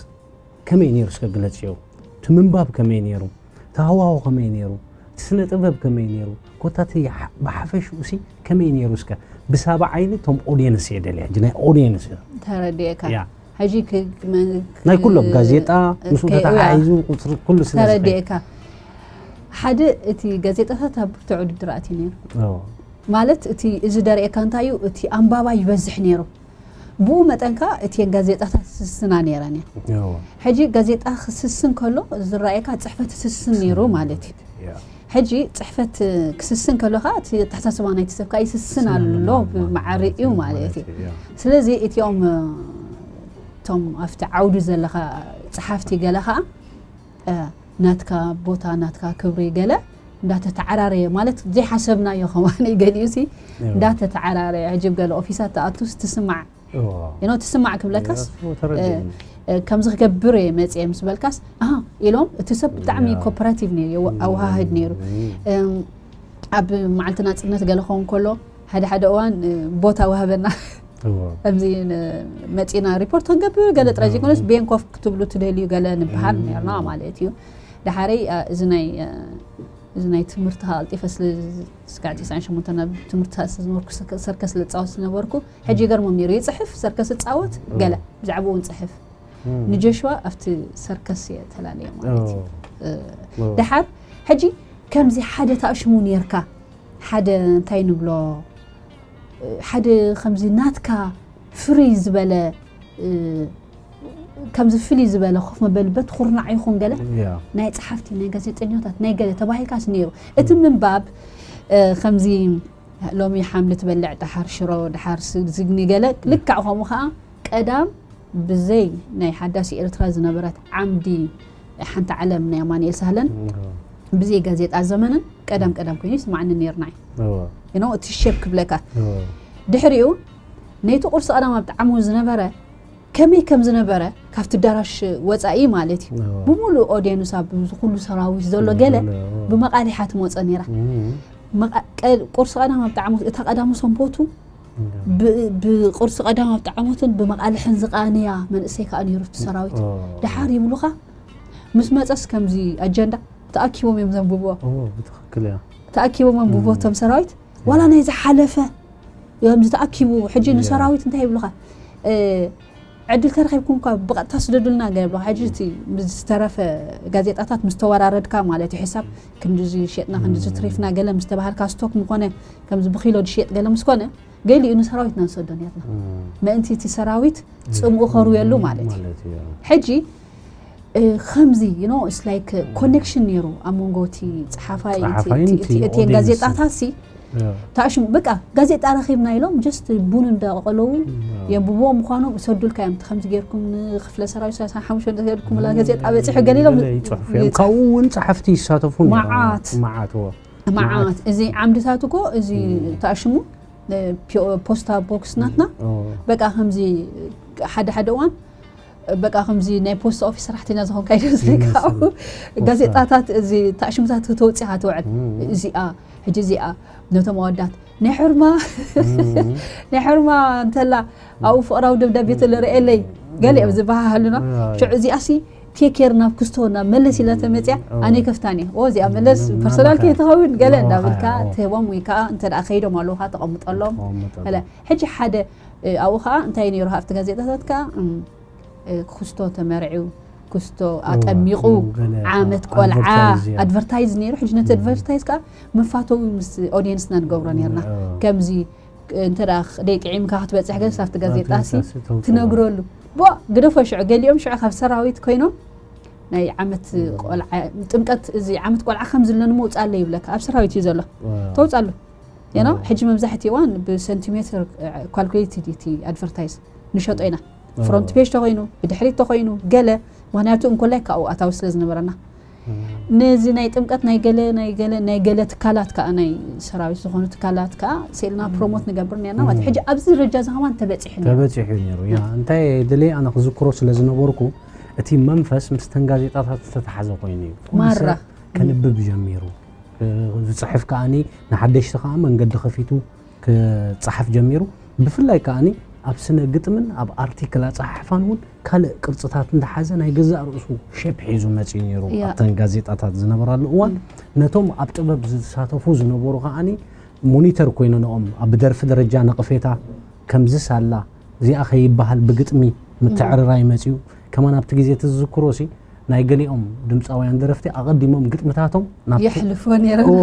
ከመይ ነይሩ እስከ ግለፅዮ እቲ ምንባብ ከመይ ነይሩ እቲ ሃዋሁ ከመይ ነይሩ እቲ ስነ ጥበብ ከመይ ነይሩ ኮታ እቲ ብሓፈሽኡ ሲ ከመይ ነይሩ እስከ ብሳባ ዓይኒ እቶም ኦድየንስ እየ ደልየ ሕጂ ናይ ኦድየንስ ተረዲእካ ያ ሕጂ ክ- ክ- መ- ናይ ኩሎም ክ- ጋዜጣ ምስኡ ከ- ተተሓሒዙ ቁፅሪ ኩሉ ስለ ዝኸይድ። ተረዲእካ ሓደ እቲ ጋዜጣታት ኣብ ብርቱዕ ውድድር ኣትዩ ነይሩ ኣዎ። ማለት እቲ እዚ ደርእየካ እንታይ እዩ እቲ ኣንባባ ይበዝሕ ነይሩ ብኡ መጠን ከዓ እቲን ጋዜጣታት ስስና ነይረን እየን ኣዎ። ሕጂ ጋዜጣ ክስስን ከሎ ዝረኣየካ ፅሕፈት ስስን ነይሩ ማለት እዩ ያ። ሕጂ ፅሕፈት ክስስን ከሎ ከዓ እቲ ኣተሓሳስባ ናይቲ ሰብ ከዓ ይስስን ኣሎ ብማዕሪ እዩ ማለት እዩ ያ። ስለዚ እቲኦም እቶም ኣብቲ ዓውዲ ዘለኻ ፀሓፍቲ ገለ ከዓ ናትካ ቦታ ናትካ ክብሪ ገለ እንዳተተዓራረየ ማለት ዘይሓሰብናዮ ከማን ገሊኡ ሲ እንዳተተዓራረየ ሕጂ ገለ ኦፊሳት ተኣቱስ ትስማዕ you know ትስማዕ ክብለካስ ከምዚ ክገብር እየ መፅየ ምስ በልካስ ኣሃ ኢሎም እቲ ሰብ ብጣዕሚ ኮፐራቲቭ ነይሩ ኣወሃህድ ነይሩ ኣብ መዓልቲ ናፅነት ገለ ክኸውን ከሎ ሓደ ሓደ እዋን ቦታ ወሃበና ከምዚ መፂና ሪፖርት ክንገብር ገለ ጥራይ ዘይኮነስ ቤን ኮፍ ክትብሉ ትደልዩ ገለ ንበሃል ነርና ማለት እዩ ደሓረይ እዚ ናይ እዚ ናይ ትምህርቲ ኣልጢፈ ስለ ስጋዕ 98 ናብ ትምህርቲ ዝነበርኩ ሰርከስ ልፃወት ዝነበርኩ ሕጂ ይገርሞም ነይሩ ይፅሕፍ ሰርከስ እፃወት ገለ ብዛዕባኡ ንፅሕፍ ንጆሽዋ ኣብቲ ሰርከስ እየ ተላለየ ማለት እዩ ድሓር ሕጂ ከምዚ ሓደ ታእሽሙ ነርካ ሓደ እንታይ ንብሎ ሓደ ከምዚ ናትካ ፍርይ ዝበለ ከምዚ ፍልይ ዝበለ ኮፍ መበሊ በት ኩርናዕ ይኹን ገለ ናይ ፀሓፍቲ ናይ ጋዜጠኛታት ናይ ገለ ተባሂልካስ ነይሩ እቲ ምንባብ ከምዚ ሎሚ ሓምሊ ትበልዕ ደሓር ሽሮ ደሓር ዝግኒ ገለ ልክዕ ከምኡ ከዓ ቀዳም ብዘይ ናይ ሓዳስ ኤርትራ ዝነበረት ዓምዲ ሓንቲ ዓለም ናይ ኣማኑኤል ሳህለን ብዘይ ጋዜጣ ዘመንን ቀዳም ቀዳም ኮይኑ ይስማዕኒ ነይርና እዩ እቲ ሸብ ክብለካ ድሕሪኡ ነይቲ ቁርሲ ቀዳም ኣብ ጣዕሙ ዝነበረ ከመይ ከም ዝነበረ ካብቲ ዳራሽ ወፃኢ ማለት እዩ ብምሉእ ኦድየንስ ኣብ ኩሉ ሰራዊት ዘሎ ገለ ብመቃሊሓ ትመፀ ነይራ ቁርሲ ቀዳም ኣብ ጣዕሙ እታ ቀዳሙ ሰንቦቱ ብቁርሲ ቀዳም ኣብ ጣዕሞትን ብመቃልሕን ዝቃንያ መንእሰይ ከዓ ነይሩ እቲ ሰራዊት ድሓር ይብሉካ ምስ መፀስ ከምዚ ኣጀንዳ ተኣኪቦም እዮም ዘንብብዎ ተኣኪቦም ኣንብቦ እቶም ሰራዊት ዋላ ናይ ዝሓለፈ ከምዚ ተኣኪቡ ሕጂ ንሰራዊት እንታይ ይብሉካ ዕድል ተረኺብኩም እኳ ብቐጥታ ስደዱልና ገለ ይብሉካ ሕጂ እቲ ዝተረፈ ጋዜጣታት ምስ ተወራረድካ ማለት እዩ ሕሳብ ክንድዚ ሸጥና ክንድዚ ትሪፍና ገለ ምስ ተባሃልካ ስቶክ ምኾነ ከምዚ ብኪሎ ዝሸጥ ገለ ምስ ኮነ ገሊኡ ንሰራዊትና ንሰዶ ነርና ምእንቲ እቲ ሰራዊት ፅምኡ ከርውየሉ ማለት እዩ ሕጂ ከምዚ ላይክ ኮኔክሽን ነይሩ ኣብ መንጎ እቲ ፀሓፋይ እቲን ጋዜጣታት ሲ ታሽሙ በቃ ጋዜጣ ረኺብና ኢሎም just ቡን እንዳቐለዉ የንብብዎ ምዃኖም ይሰዱልካ እዮም። ከምዚ ጌርኩም ንክፍለ ሰራዊት ሰላሳ ሓሙሽተ ጌርኩም ላ ጋዜጣ በፂሑ ገለ ኢሎም ይፅሕፉ እዮም። ካብኡ እውን ፀሓፍቲ ይሳተፉ ነይሮም። መዓት። መዓት እዎ። መዓት። እዚ ዓምድታት እኮ እዚ ታሽሙ ፖስታ ቦክስ ናትና በቃ ከምዚ ሓደ ሓደ እዋን በቃ ከምዚ ናይ ፖስት ኦፊስ ሰራሕተኛ ዝኾንካ እዩ ዝመስለካ። ይመስል። ጋዜጣታት እዚ ታሽሙታት ተውፂኻ ትውዕል። እዚኣ ሕጂ እዚኣ ነቶም ኣወዳት ናይ ሕርማ ናይ ሕርማ እንተላ ኣብኡ ፍቕራዊ ደብዳቤ ተለርእየለይ ገሊኦም ዝበሃሃሉና። ሽዑ እዚኣ ሲ ቴኬር ናብ ክስቶ ናብ መለስ ኢላ ተመፅያ ኣነ ከፍታን እየ። ኦ እዚኣ መለስ ፐርሶናል ከይትኸውን ገለ እንዳብልካ ትህቦም ወይ ከዓ እንተ ደኣ ከይዶም ኣለውካ ተቐምጠሎም። ገለ ሕጂ ሓደ ኣብኡ ከዓ እንታይ ነይሩ ኣብቲ ጋዜጣታት ከዓ ክስቶ ተመርዒው ክስቶ ኣጠሚቑ ዓመት ቆልዓ ኣድቨርታይዝ ነይሩ። ሕጂ ነቲ ኣድቨርታይዝ ከዓ መፋተዊ ምስ ኦዲየንስና ንገብሮ ነርና። ከምዚ እንተ ደኣ ደይ ጥዒምካ ክትበፅሕ ገስ ኣብቲ ጋዜጣ ሲ ትነግረሉ። ቦ ግደፎ ሽዑ ገሊኦም ሽዑ ካብ ሰራዊት ኮይኖም ናይ ዓመት ቆልዓ ጥምቀት እዚ ዓመት ቆልዓ ከም ዝለኒ መውፃለ ይብለካ ኣብ ሰራዊት እዩ ዘሎ ተውፃሉ። You know ሕጂ መብዛሕቲ እዋን ብሰንቲሜትር ካልኩሌትድ እቲ ኣድቨርታይዝ ንሸጦ ኢና። ፍሮንት ፔጅ ተኮይኑ ብድሕሪት ተኮይኑ ገለ ምክንያቱ እንኮላይ ካብኡ ኣታዊ ስለ ዝነበረና ነዚ ናይ ጥምቀት ናይ ገለ ናይ ገለ ናይ ገለ ትካላት ከዓ ናይ ሰራዊት ዝኾኑ ትካላት ከዓ ስእልና ፕሮሞት ንገብር ነርና ማለት እዩ። ሕጂ ኣብዚ ደረጃ እዚ ከማን ተበፂሑ ነይሩ። ተበፂሑ ነይሩ ያ እንታይ ድሌ ኣነ ክዝክሮ ስለ ዝነበርኩ እቲ መንፈስ ምስ ተን ጋዜጣታት ዝተተሓዘ ኮይኑ እዩ። ኩሉ ማራ ሰብ ከንብብ ጀሚሩ ዝፅሕፍ ከዓኒ ንሓደሽቲ ከዓ መንገዲ ከፊቱ ክፀሓፍ ጀሚሩ። ብፍላይ ከዓኒ ኣብ ስነ ግጥምን ኣብ ኣርቲክል ኣፀሓሕፋን እውን ካልእ ቅርፅታት እንዳሓዘ ናይ ገዛእ ርእሱ ሼፕ ሒዙ መፅዩ ነይሩ። ኣብተን ጋዜጣታት ዝነበራሉ እዋን ነቶም ኣብ ጥበብ ዝሳተፉ ዝነበሩ ከዓኒ ሞኒተር ኮይነንኦም ኣብ ብደርፊ ደረጃ ነቐፌታ ከምዚ ሳላ እዚኣ ከይበሃል ብግጥሚ ምትዕርራይ መፅዩ። ከማን ኣብቲ ግዜ ትዝክሮ ሲ ናይ ገሊኦም ድምፃውያን ደረፍቲ ኣቐዲሞም ግጥምታቶም ናብቲ የሕልፎ ነይረ እዎ፣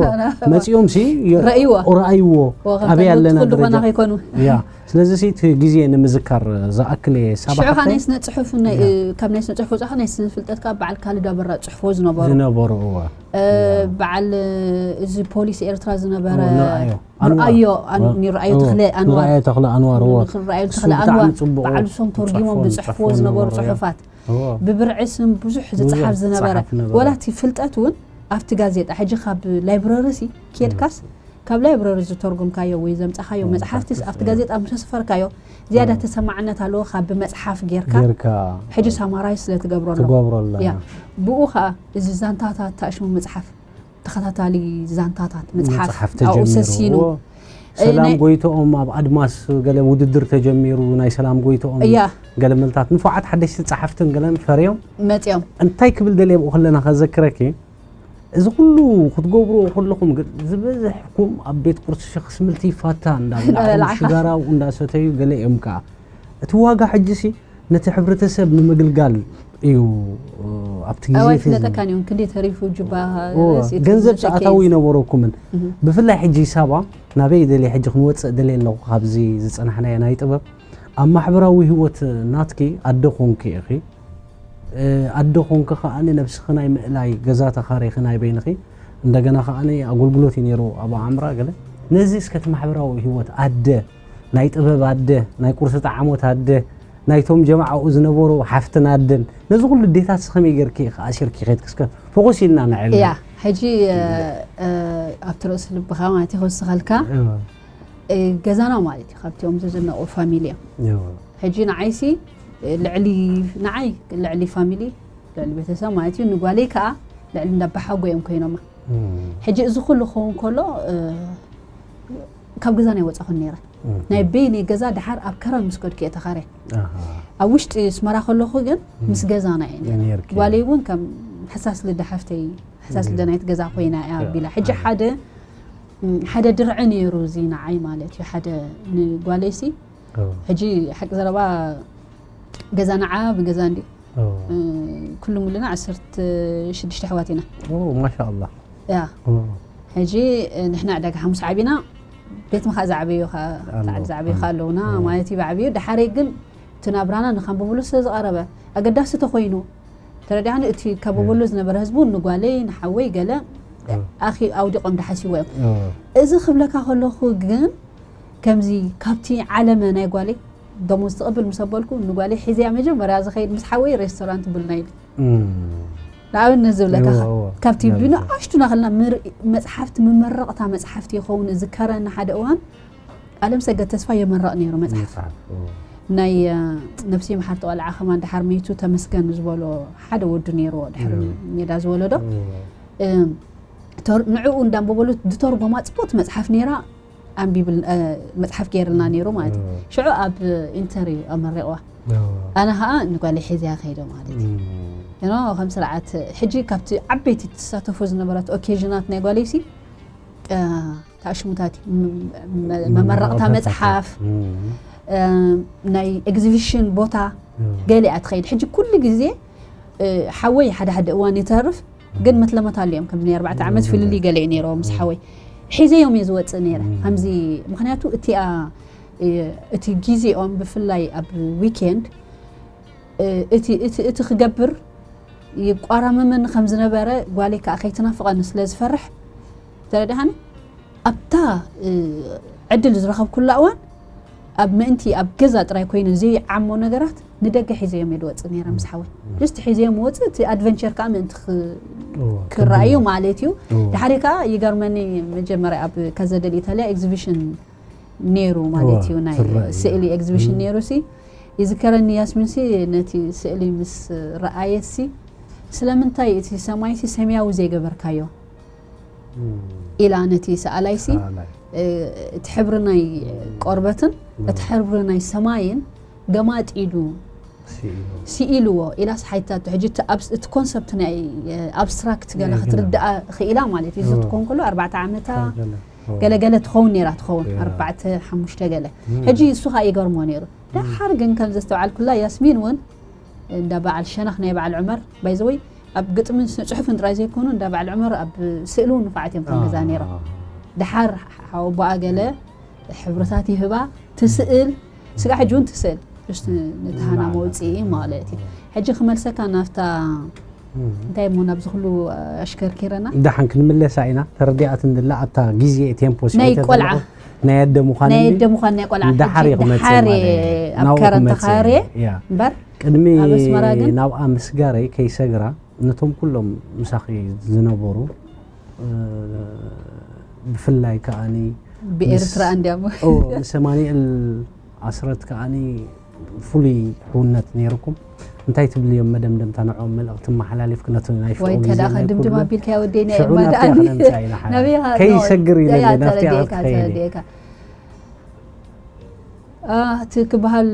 መፂኦም ሲ የ- ረእይዋ። ረኣይዎ ኣበይ ኣለና ትኽእሉ ዝኾና ደረጃ ከይኮኑ ያ ስለዚ ሲ እቲ ግዜ ንምዝካር ዝኣክል እየ ሳባ ሽዑ ከዓ ሓፍተይ ናይ ስነ ፅሑፍ ናይ- ካብ ናይ ስነ ፅሑፍ ወፃኢ ናይ ስነ ፍልጠት ከዓ በዓል ካልድ ኣበራ ፅሕፎ ዝነበሩ ዝነበሩ እወ እ፣ በዓል እዚ ፖሊስ ኤርትራ ዝነበረ እዎ፣ ንርኣዮ ኣንዋር ንርኣዮ ኣን- ንርኣዮ እዎ፣ ተኽለ ኣንዋር ንርኣዮ ተኽለ ኣንዋር እዎ ንርኣዮ እሱ ተኽለ ብጣዕሚ ኣንዋር ጽቡቕ ባዕሉ ሶም ተርጊሞም ጽሑፎም ዝፅሕፍዎ ዝጽሕፍዎ ዝነበሩ ዝነበሩ፣ እዎ። ፅሑፋት እዎ። ብብርዒ ስም ብዙሕ ዝፅሓፍ ብዙሕ ዝነበረ ዝፅሓፍ ነበረ። ወላ እቲ ፍልጠት እውን ኣብቲ ጋዜጣ ሕጂ ካብ ላይብረሪ ሲ ኬድካስ ካብ ላይብረሪ ዝተርጉምካዮ ወይ ዘምፃኻዮ እዎ፣ መፅሓፍቲስ ፋክትስ ኣብቲ እዎ። ጋዜጣ ምስ ኣስፈርካዮ ዝያዳ እዎ። ተሰማዕነት ኣለዎ ካብ ብመፅሓፍ ጌርካ ጌርካ ሕጂ ሳማራይ ስለ ትገብረሉ ትገብረላ ያ ብኡ ከዓ እዚ ዛንታታት ታሽሙ መፅሓፍ ተኸታታሊ ዛንታታት መፅሓፍ መፅሓፍ ኣብኡ ተጀሚሩ ሰሲኑ እዎ። ሰላም ናይ- ጎይቶኦም ኣብ ኣድማስ ገለ ውድድር ተጀሚሩ ናይ ሰላም ጎይቶኦም እያ ገለ መልታት ንፉዓት ሓደሽቲ ፀሓፍትን ገለን ፈርዮም መፅኦም እንታይ ክብል ደልየ ብኡ ከለና ከዘክረኪ እዚ ኩሉ ክትገብርዎ ከለኹም ግን ዝበዝሕኩም ኣብ ቤት ቁርሲ ሸኽስምልቲ ይፋታ እንዳበላዕኩም እንዳበላዕካ። ሽጋራው እንዳሰተዩ ገለ እዮም ከዓ እቲ ዋጋ ሕጂ ሲ ነቲ ሕብረተሰብ ንምግልጋል እዩ ኣብቲ ግዜ ኣዋይ እቲ ዝነበረ። ፍለጠካን እዮም ክንደይ ተሪፉ ጅባ ኦ፣ ሴት ገንዘብ መሸከይ። ሰኣታዊ ይነበረኩምን ብፍላይ ሕጂ ሳባ ናበይ ደልየ ሕጂ ክንወፅእ ደልየ ኣለኹ ካብዚ ዝፀናሕናዮ ናይ ጥበብ ኣብ ማሕበራዊ ህይወት ናትኪ ኣደ ኮንኪ ኢኺ እ፣ ኣደ ኮንኪ ከዓ ነብስኺ ናይ ምእላይ ገዛ ተኻሪኺ ናይ በይንኺ እንደገና ከዓ ኣገልግሎት እዩ ነይሩ ኣብ ዓምራ ገለ ነዚ እስከ እቲ ማሕበራዊ ህይወት ኣደ ናይ ጥበብ ኣደ ናይ ቁርሲ ጣዕሞት ኣደ ናይቶም ጀማዓኡ ዝነበሩ ሓፍትን ኣደን ነዚ ኩሉ ዴታት ከመይ ጌርኪ ኢኺ ኣሲርኪ ከድኪ እስከ ፎኮስ ኢልና ንዕል ያ ሕጂ እ፣ እ፣ ኣብቲ ርእሲ ልብኻ ማለት እዩ ክውስኸልካ እ፣ ገዛና ማለት እዩ ካብቲኦም ዝድነቑ ፋሚሊ እዮም ሕጂ ንዓይሲ እ፣ ልዕሊ ንዓይ ልዕሊ ፋሚሊ ልዕሊ ቤተሰብ ማለት እዩ ንጓለይ ከዓ ልዕሊ እንዳባሓጎ እዮም ኮይኖማ ሕጂ እዚ ኩሉ ክኸውን ከሎ እ፣ ካብ ገዛ ናይ ወፃኹን ነይረ ናይ በይነይ ገዛ ድሓር ኣብ ከረን ምስ ከድኩ እየ ተኻርየ ኣብ ውሽጢ ኣስመራ ከለኹ ግን ምስ ገዛና እየ ነይረ ነይርኪ። ጓለይ እውን ከም ሕሳስ ልደ ሓፍተይ ሕሳስ ልደ ናይቲ ገዛ ኮይና እያ ኣቢላ ሕጂ ሓደ ም፣ ሓደ ድርዒ ነይሩ እዚ ንዓይ ማለት እዩ ሓደ ንጓለይሲ ሕጂ ሓቂ ዘረባ ገዛ ንዓ ብገዛ እንዲ ኩሉ ሙሉና ዓሰርተ ሽዱሽተ ኣሕዋት ኢና ማሻ ኣላ ያ ሕጂ ንሕና ዕዳጋ ሓሙስ ዓቢና ቤት ምኻ ዝዓበዩ ካ- ኣሎ። ዝዓበዩ ካ ኣለውና ማለት እዩ ብዓብዩ ድሓረይ ግን እቲ ናብራና ንካምቦ በሎ ስለ ዝቐረበ ኣገዳሲ ተኮይኑ ተረዲኣኒ እቲ ካምቦ በሎ ዝነበረ ህዝቡ ንጓለይ ንሓወይ ገለ ኣኺ ኣውዲቖም ድሓስይዎ እዮም። እዚ ክብለካ ከለኹ ግን ከምዚ ካብቲ ዓለመ ናይ ጓለይ ደሞዝ ትቕብል ምስ ኣበልኩ፣ ንጓለይ ሒዘያ መጀመርያ ዝኸይድ ምስ ሓወይ ሬስቶራንት ቡልና ኢሉ። ንኣብነት ዝብለካ ካብቲ ብንኣሽቱ ናኸልና መጽሓፍቲ መመረቕታ መጽሓፍቲ ይኸውን ዝከረኒ ሓደ እዋን ኣለም ሰገድ ተስፋ የመረቕ ነይሩ መጽሓፍ ናይ ነብሲ መሓርቲ ቆልዓ ከማን ድሓር መይቱ ተመስገን ዝበሎ ሓደ ወዱ ነይርዎ ድሕሪ ሜዳ ዝወለዶ ንዕኡ እንዳንበበሉ ዝተርጎማ ጽቡቅ መጽሓፍ ነይራ። ኣንቢብል መጽሓፍ ገይርና ነይሩ ማለት እዩ። ሽዑ ኣብ ኢንተርቪው ኣመሪቕዋ። ኣነ ከዓ ንጓለይ ሒዝያ ከይደ ማለት እዩ። ኖ ከም ስርዓት ሕጂ ካብቲ ዓበይቲ ትሳተፎ ዝነበረት ኦኬዥናት ናይ ጓለይሲ ታሽሙታት መመረቕታ መጽሓፍ ናይ ኤግዚቢሽን ቦታ ገሊኣ ትኸይድ። ሕጂ ኩሉ ግዜ ሓወይ ሓደ ሓደ እዋን ይተርፍ ግን መትለመት ኣለዮም ከምዚ ናይ ኣርባዕተ ዓመት ፍልልይ ገለ እዩ ነይርዎ ምስ ሓወይ ሒዘዮም እየ ዝወፅእ ነይረ ከምዚ ምክንያቱ እቲኣ እቲ ግዜኦም ብፍላይ ኣብ ዊኬንድ እቲ ክገብር ይቋራመመኒ ከም ዝነበረ ጓለይ ከዓ ከይትናፍቐኒ ስለ ዝፈርሕ ተረድሃኒ ኣብታ ዕድል ዝረኸብኩላ እዋን ኣብ ምእንቲ ኣብ ገዛ ጥራይ ኮይኑ ዘይዓሞ ነገራት ንደገ ሒዘዮም እየ ዝወፅእ ነይረ ምስ ሓወይ just ሒዘዮም ወፅእ እቲ ኣድቨንቸር ከዓ ምእንቲ ክረኣዩ ማለት እዩ ድሓሪ ከዓ ይገርመኒ መጀመርያ ኣብ ካዘ ደል ኢታሊያ ኤግዚቢሽን ነይሩ ማለት እዩ ናይ ስእሊ ኤግዚቢሽን ነይሩ ሲ ይዝከረኒ ያስሚን ሲ ነቲ ስእሊ ምስ ረኣየት ሲ ስለምንታይ እቲ ሰማይ ሲ ሰማያዊ ዘይገበርካዮ ኢላ ነቲ ሰኣላይ ሲ እቲ ሕብሪ ናይ ቆርበትን እቲ ሕብሪ ናይ ሰማይን ገማጢሉ ስኢልዎ ኢላስ ሓይታቶ ሕጂ እቲ ኮንሰፕት ናይ ኣብስትራክት ገለ ክትርድኣ ክኢላ ማለት እዩ ዝትኮን ከሎ ኣርባዕተ ዓመታ ገለገለ ትኸውን ነይራ ትኸውን ኣርባዕተ ሓሙሽተ ገለ ሕጂ እሱ ከዓ ይገርሞ ነይሩ ደሓር ግን ከም ዘስተውዓልኩላ ያስሚን እውን እንዳ በዓል ሸነኽ ናይ በዓል ዑመር ባይዘወይ ኣብ ግጥምን ስነ ፅሑፍን ጥራይ ዘይኮኑ እንዳ በዓል ዑመር ኣብ ስእሊ እውን ንፋዓት እዮም ከም ገዛ ነይሮም ደሓር ሓወቦኣ ገለ ሕብርታት ይህባ ትስእል ስጋ ሕጂ እውን ትስእል just ንትሃና መውፅኢ ማለት እዩ ሕጂ ክመልሰካ ናፍታ እንታይ እሞ ናብዚ ኩሉ ኣሽከርኪረና ደሓን ክንምለሳ ኢና ተረዲኣት እንድላ ኣብታ ግዜ ቴምፖ ናይ ቆልዓ ናይ ኣደ ምዃን ናይ ኣደ ምዃን ናይ ቆልዓ ደሓር እዩ ክመፅእ ደሓር ኣብ ከረን ተኻርየ እምበር ቅድሚ ናብኣ ምስጋረይ ከይሰግራ ነቶም ኩሎም ምሳኺ ዝነበሩ ብፍላይ ከዓኒ ብኤርትራ እንዲያሞ ምስ ኣማኒኤል ኣስረት ከዓኒ ፍሉይ ሕውነት ነይርኩም እንታይ ትብልዮም መደምደምታ ንዕኦም መልእኽቲ መሓላሊፍክ ነቲ ናይ ሽዑ ወይ ግዜ ተዳ ናይ ከድምድም ኩሉ ኣቢልካ ወደይ ናይ ሽዑ ናብቲ መዳኒ ክነምጻ ኢና ሓ- ናበይ ኢኻ? ከይሰግር ኢለ ኖ፣ እለ፣ ያ ናብቲ ተረዲኤካ፣ ክትኸይድ እየ። ተረዲኤካ። አ፣ እቲ ክበሃል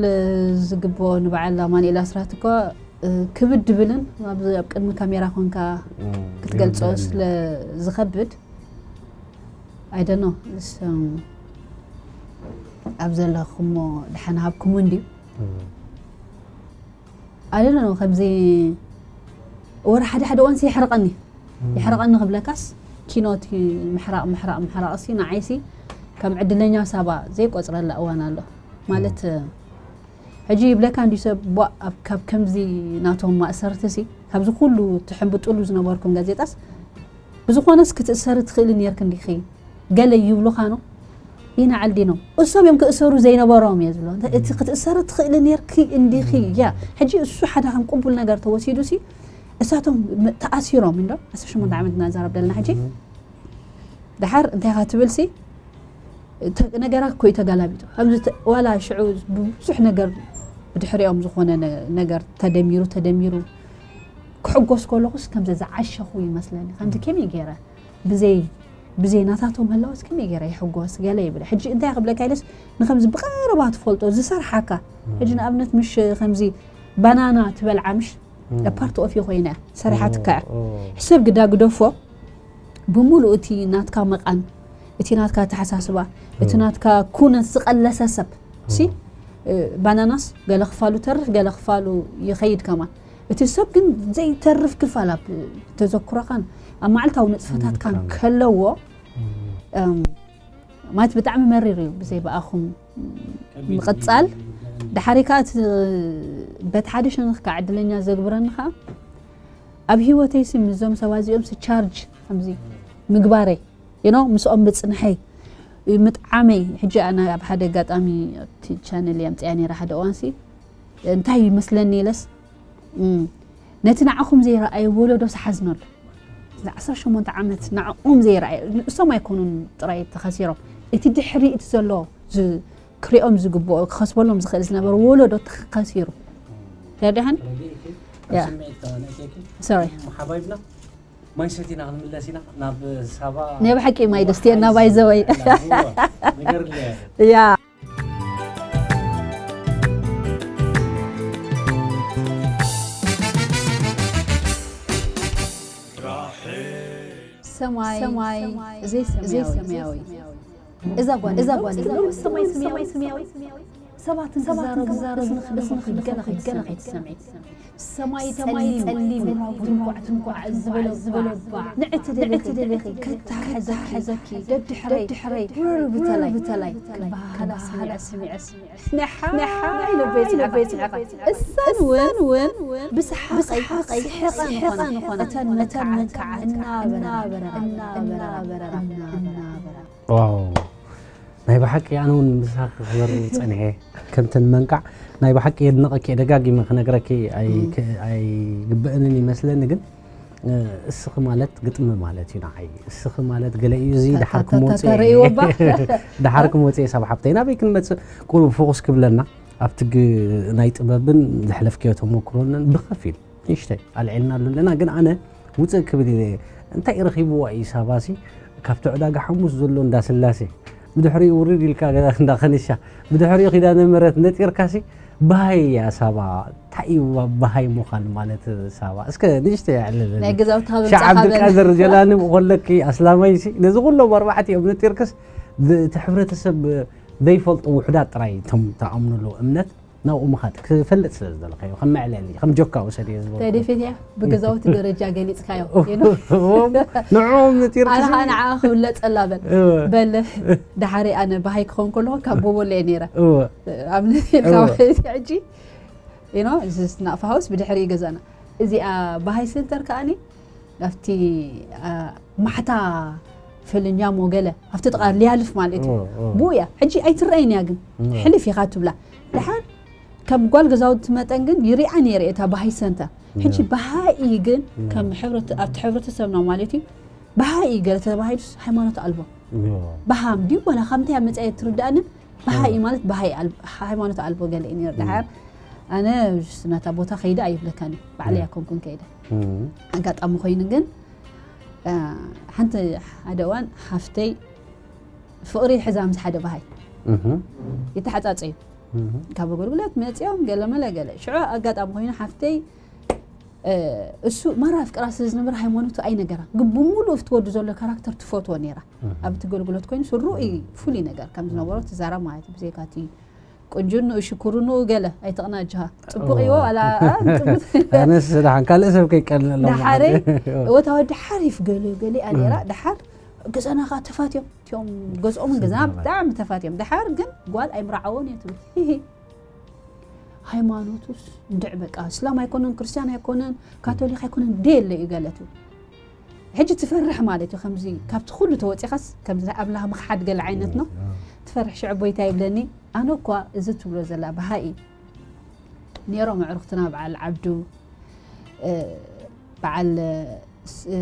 ዝግብኦ ንበዓል ኣማኑኤል ኣስራት እኮ እ፣ ክብድ ድብልን ኣብዚ ኣብ ቅድሚ ካሜራ ኮንካ እም፣ ክትገልጾ ይብልን። ስለ ዝኸብድ ኣይደኖ እስ እም፣ ኣብ ዘለኹሞ ድሓን ሃብኩም እንድዩ እም። ኣደለ ከምዚ ወረ ሓደ ሓደ እዋንሲ የሕርቐኒ የሕርቐኒ ክብለካስ ኪኖቲ ምሕራቕ ምሕራቕ ምሕራቕሲ ንዓይሲ ከም ዕድለኛ ሳባ ዘይቆፅረላ እዋን ኣሎ ማለት ሕጂ ይብለካ እንዲ ሰብ ቧ ኣብ ካብ ከምዚ ናቶም ማእሰርትሲ ካብዚ ኩሉ ትሕምብጥሉ ዝነበርኩም ጋዜጣስ ብዝኾነስ ክትእሰሪ ትኽእሊ ነርክ እንዲኺ ገለ ይብሉኻ ኖ ይንዓል ዲኖም እሶም እዮም ክእሰሩ ዘይነበሮም እየ ዝብሎ እቲ ክትእሰሪ ትኽእሊ ነርኪ እንዲኺ ያ ሕጂ እሱ ሓደ ከም ቅቡል ነገር ተወሲዱ ሲ እሳቶም ተኣሲሮም እንዶ ዓሰርተ ሸሞንተ ዓመት እናዛረብ ዘለና ሕጂ ድሓር እንታይ ካ ትብል ሲ ነገራት ኮይ ተጋላቢጡ ከምዚ ዋላ ሽዑ ብዙሕ ነገር ብድሕሪኦም ዝኾነ ነገር ተደሚሩ ተደሚሩ ክሕጎስ ከለኹስ ከምዚ ዝዓሸኹ ይመስለኒ ከምዚ ከመይ ገይረ ብዘይ ብዘይ ናታቶም ህላወስ ከመይ ገይረ ይሕጎስ ገለ ይብል ሕጂ እንታይ ክብለካ ኢለስ ንከምዚ ብቀረባ ትፈልጦ ዝሰርሓካ ሕጂ ንኣብነት ምሽ ከምዚ ባናና ትበልዓ ምሽ ፓርት ኦፍ ኮይነ ሰሪሓትካ ሕሰብ ግዳ ግደፎ ብምሉእ እቲ ናትካ መቃን እቲ ናትካ ተሓሳስባ እቲ ናትካ ኩነት ዝቀለሰ ሰብ ሲ ባናናስ ገለ ክፋሉ ተርፍ ገለ ክፋሉ ይኸይድ ከማን እቲ ሰብ ግን ዘይተርፍ ክፋል ኣብ ተዘክሮኻን ኣብ መዓልታዊ ንጥፈታትካን ከለዎ ማለት ብጣዕሚ መሪር እዩ ብዘይ ብኣኹም ምቕፃል ድሓሪ ከዓ በቲ ሓደ ሸነኽ ከዓ ዕድለኛ ዘግብረኒ ከዓ ኣብ ህይወተይሲ ምዞም ሰባት እዚኦም ሲ ቻርጅ ከምዚ ምግባረይ you know ምስኦም ምጽንሐይ ምጥዓመይ። ሕጂ ኣነ ኣብ ሓደ ኣጋጣሚ ኣብቲ ቻነል እየ ኣምፅያ ነይራ ሓደ እዋንሲ እንታይ ይመስለኒ ኢለስ እም፣ ነቲ ንዓኹም ዘይረኣየ ወለዶ ስሓዝነሉ እዚ ዓሰርተ ሸሞንተ ዓመት ንዕኦም ዘይረኣየ እሶም ኣይኮኑን ጥራይ ተኸሲሮም እቲ ድሕሪ እቲ ዘሎ ዝ- ክሪኦም ዝግብኦ ክኸስበሎም ዝኽእል ዝነበረ ወለዶ ተኸሲሩ ተረዳሃን ያ ሶሪ ሓባይብና ማይ ሰቲና ክንምለስ ኢና ናብ ሳባ ናይ ብሓቂ ማይ ደስትየና ባይዘወይ ነገር ያ ሰማይ ዘይሰማያዊ እዛ ጓል እዛ ጓል ሰማይ ሰማያዊ ሰባት ክዛረቡ ክዛረቡ ገለ ክትሰምዒ ሰማይ ጸሊም ትንኳዕ ትንኳዕ ዝበለባ ንዕቲ ደለኺ ደለኺ ከተሓሕዘኪ ደድሕረይ ደድሕረይ ብተላይ ብተላይ ክበሃላ ስሚዐ ስሚዐ ስሚዐ ነሓ ነሓ ኢለበይ ስሓቐ እሰን እውን እውን ብስሓቐይ ስሕቐ ንኾና እተን መተዓን ከዓ እናበረ እናበረ እናበረ እናበረ ዋው ናይ ብሓቂ ኣነ እውን ምሳኺ ክዘርብ ፀኒሐ ከምተን መንቃዕ ናይ ብሓቂ የድንቐኪ ደጋጊመ ክነግረኪ ኣይግብእንን ይመስለኒ ግን እስኺ ማለት ግጥሚ ማለት እዩ ንዓይ እስኺ ማለት ገለ እዩ እዚ ድሓር ክመፅእ ድሓር ክመፅእ ሰብ ሓብተይ ናበይ ክንመፅእ ቁሩብ ፎኩስ ክብለና ኣብቲ ናይ ጥበብን ዘሕለፍክዮ ተመክሮንን ብኸፊል ንእሽተይ ኣልዒልናሉ ኣለና ግን ኣነ ውፅእ ክብል ኢለ እንታይ ረኺብዋ እዩ ሳባሲ ካብቲ ዕዳጋ ሓሙስ ዘሎ እንዳስላሴ ብድሕሪኡ ውርድ ኢልካ ገዛ እንዳኸንሻ ብድሕሪኡ ኪዳነ ምሕረት ነጢርካሲ በሃይ እያ ሳባ እንታይ እዩ በሃይ ምዃን ማለት ሳባ እስከ ንእሽተይ ኣዕልለኒ ናይ ገዛውቲ ካብ ሻዕ ምጻኻ በል። ዓብድልቃድር ጀላኒ ብኾለኪ ኣስላማይሲ ነዚ ኩሎም ኣርባዕቲኦም ነጢርክስ እቲ ሕብረተሰብ ዘይፈልጡ ውሑዳት ጥራይ እቶም ተኣምኑሉ እምነት ናብኡ ምኻድ ክፈልጥ ስለ ዝደለኻዮ ከም መዕለሊ ከም ጆካ ውሰድዮ ዝበልኩ ተደፊት እያ ብገዛውቲ ደረጃ ገሊፅካዮ you know? ንዕኦም ነጢርኪ ኣነ ከዓ ንዓ ክብለፀላ በል እወ። በል ድሓሪ ኣነ ባሃይ ክኾን ከለኹ ካብ ቦቦለ እየ ነይረ እወ ኣብነት ኢልካ እወ። ማለት ሕጂ you know እዚ ናቕፋ ሃውስ ብድሕሪ ገዛና እዚኣ ባሃይ ሴንተር ከዓኒ ኣብቲ አ፣ ማሕታ ፈልኛሞ ገለ ኣብቲ ጥቓ ሊያልፍ ማለት እዩ እወ፣ እወ። ብኡ እያ ሕጂ ኣይትረኣይን እያ ግን እወ። ሕልፍ ኢኻ ትብላ ድሓር ከም ጓል ገዛውቲ መጠን ግን ይሪኣ ነይረ እታ ባሃይ ሰንተር ሕጂ እወ። ባሃኢ ግን እወ። ከም ሕብረተ- ኣብቲ ሕብረተሰብና ማለት እዩ ባሃኢ ገለ ተባሂሉስ ሃይማኖት ኣልቦ እወ። ባሃም ድዩ ዋላ ካብ ምንታይ ኣብ መፅኣ ትርዳእንን ባሃኢ ማለት ባሃኢ ኣል- ሃይማኖት ኣልቦ ገለ እዩ ነይሩ ድሓር ኣነ ስ- ናታ ቦታ ከይደ ኣይብለካን እዩ ባዕለይ ኣይኮንኩን ከይደ እም። ኣጋጣሚ ኮይኑ ግን አ፣ ሓንቲ ሓደ እዋን ሓፍተይ ፍቕሪ ሕዛ ምስ ሓደ ባሃይ እም። ይተሓፃፀዩ እም። ካብ ኣገልግሎት መፅኦም ገለመለ ገለ ሽዑ ኣጋጣሚ ኮይኑ ሓፍተይ እ፣ እሱ ማራ ኣፍቅራ ስለ ዝነበረ ሃይማኖቱ ኣይነገራ ግን ብምሉእ እቲ ወዲ ዘሎ ካራክተር ትፈትዎ ነይራ ኣብቲ ኣገልግሎት ኮይኑ ስሩእ ፍሉይ ነገር ከም ዝነበሮ ትዛረብ ማለት እዩ ብዘይካ እቲ ቁንጅንኡ ሽኩርንኡ ገለ ኣይተቕናጅሃ ፅቡቕ እዩ ዋላ እ፣ ፅቡቅ ኣነስ ደሓን ካልእ ሰብ ከይቀልለሎም ዳሓረይ እወታ ወዲ ሓሪፍ ገለ ገሊኣ ነይራ ድሓር ገዛና ከዓ ተፋትዮም እቲኦም ገዝኦምን ገዛና ብጣዕሚ ተፋትዮም ድሓር ግን ጓል ኣይምርዓዎን እየ ትብል ሂሂ ሃይማኖቱስ እንድዕ በቃ እስላም ኣይኮነን ክርስትያን ኣይኮነን ካቶሊክ ኣይኮነን ደየለ እዩ ገለ ትብል ሕጂ ትፈርሕ ማለት እዩ ከምዚ ካብቲ ኩሉ ተወፂኻስ ከምዚ ናይ ኣምላኽ ምኽሓድ ገለ ዓይነት ነው ትፈርሕ ሽዑ ቦይታ ይብለኒ ኣነ እኳ እዚ ትብሎ ዘላ ብሃኢ ነይሮም ኣዕሩኽትና በዓል ዓብዱ እ፣ በዓል እ፣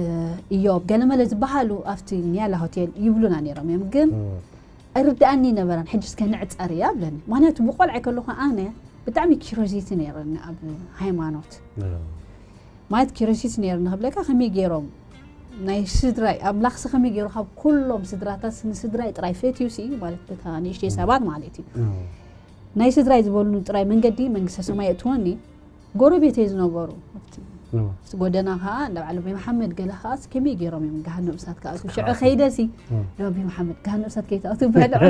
እዮብ ገለመለ ዝበሃሉ ኣብቲ ኒያላ ሆቴል ይብሉና ነይሮም እዮም ግን ኣይርድኣኒ ነበረን ሕጂ እስከ ንዕፀር እያ ብለኒ ምክንያቱ ብቆልዓ ከለኹ ኣነ ብጣዕሚ ኪሮዚቲ ነይረኒ ኣብ ሃይማኖት ማለት ኪሮሲስ ነይሩ ንክብለካ ከመይ ገይሮም ናይ ስድራይ ኣምላኽሲ ከመይ ገይሩ ካብ ኩሎም ስድራታት ንስድራይ ጥራይ ፈትዩሲ ማለት በታ ንእሽተይ ሰባት ማለት እዩ ናይ ስድራይ ዝበሉኒ ጥራይ መንገዲ መንግስተ ሰማይ እትወኒ ጎረቤተይ ዝነበሩ ኣብቲ ኣብቲ ጎደና ከዓ እንዳ በዓል ኣቦይ መሓመድ ገለ ከዓ ከመይ ገይሮም እዮም ገሃነብ እሳት ክኣትዉ ሽዑ ከይደሲ ናብ ኣቦይ መሓመድ ገሃነብ እሳት ከይትኣትዉ በልዑ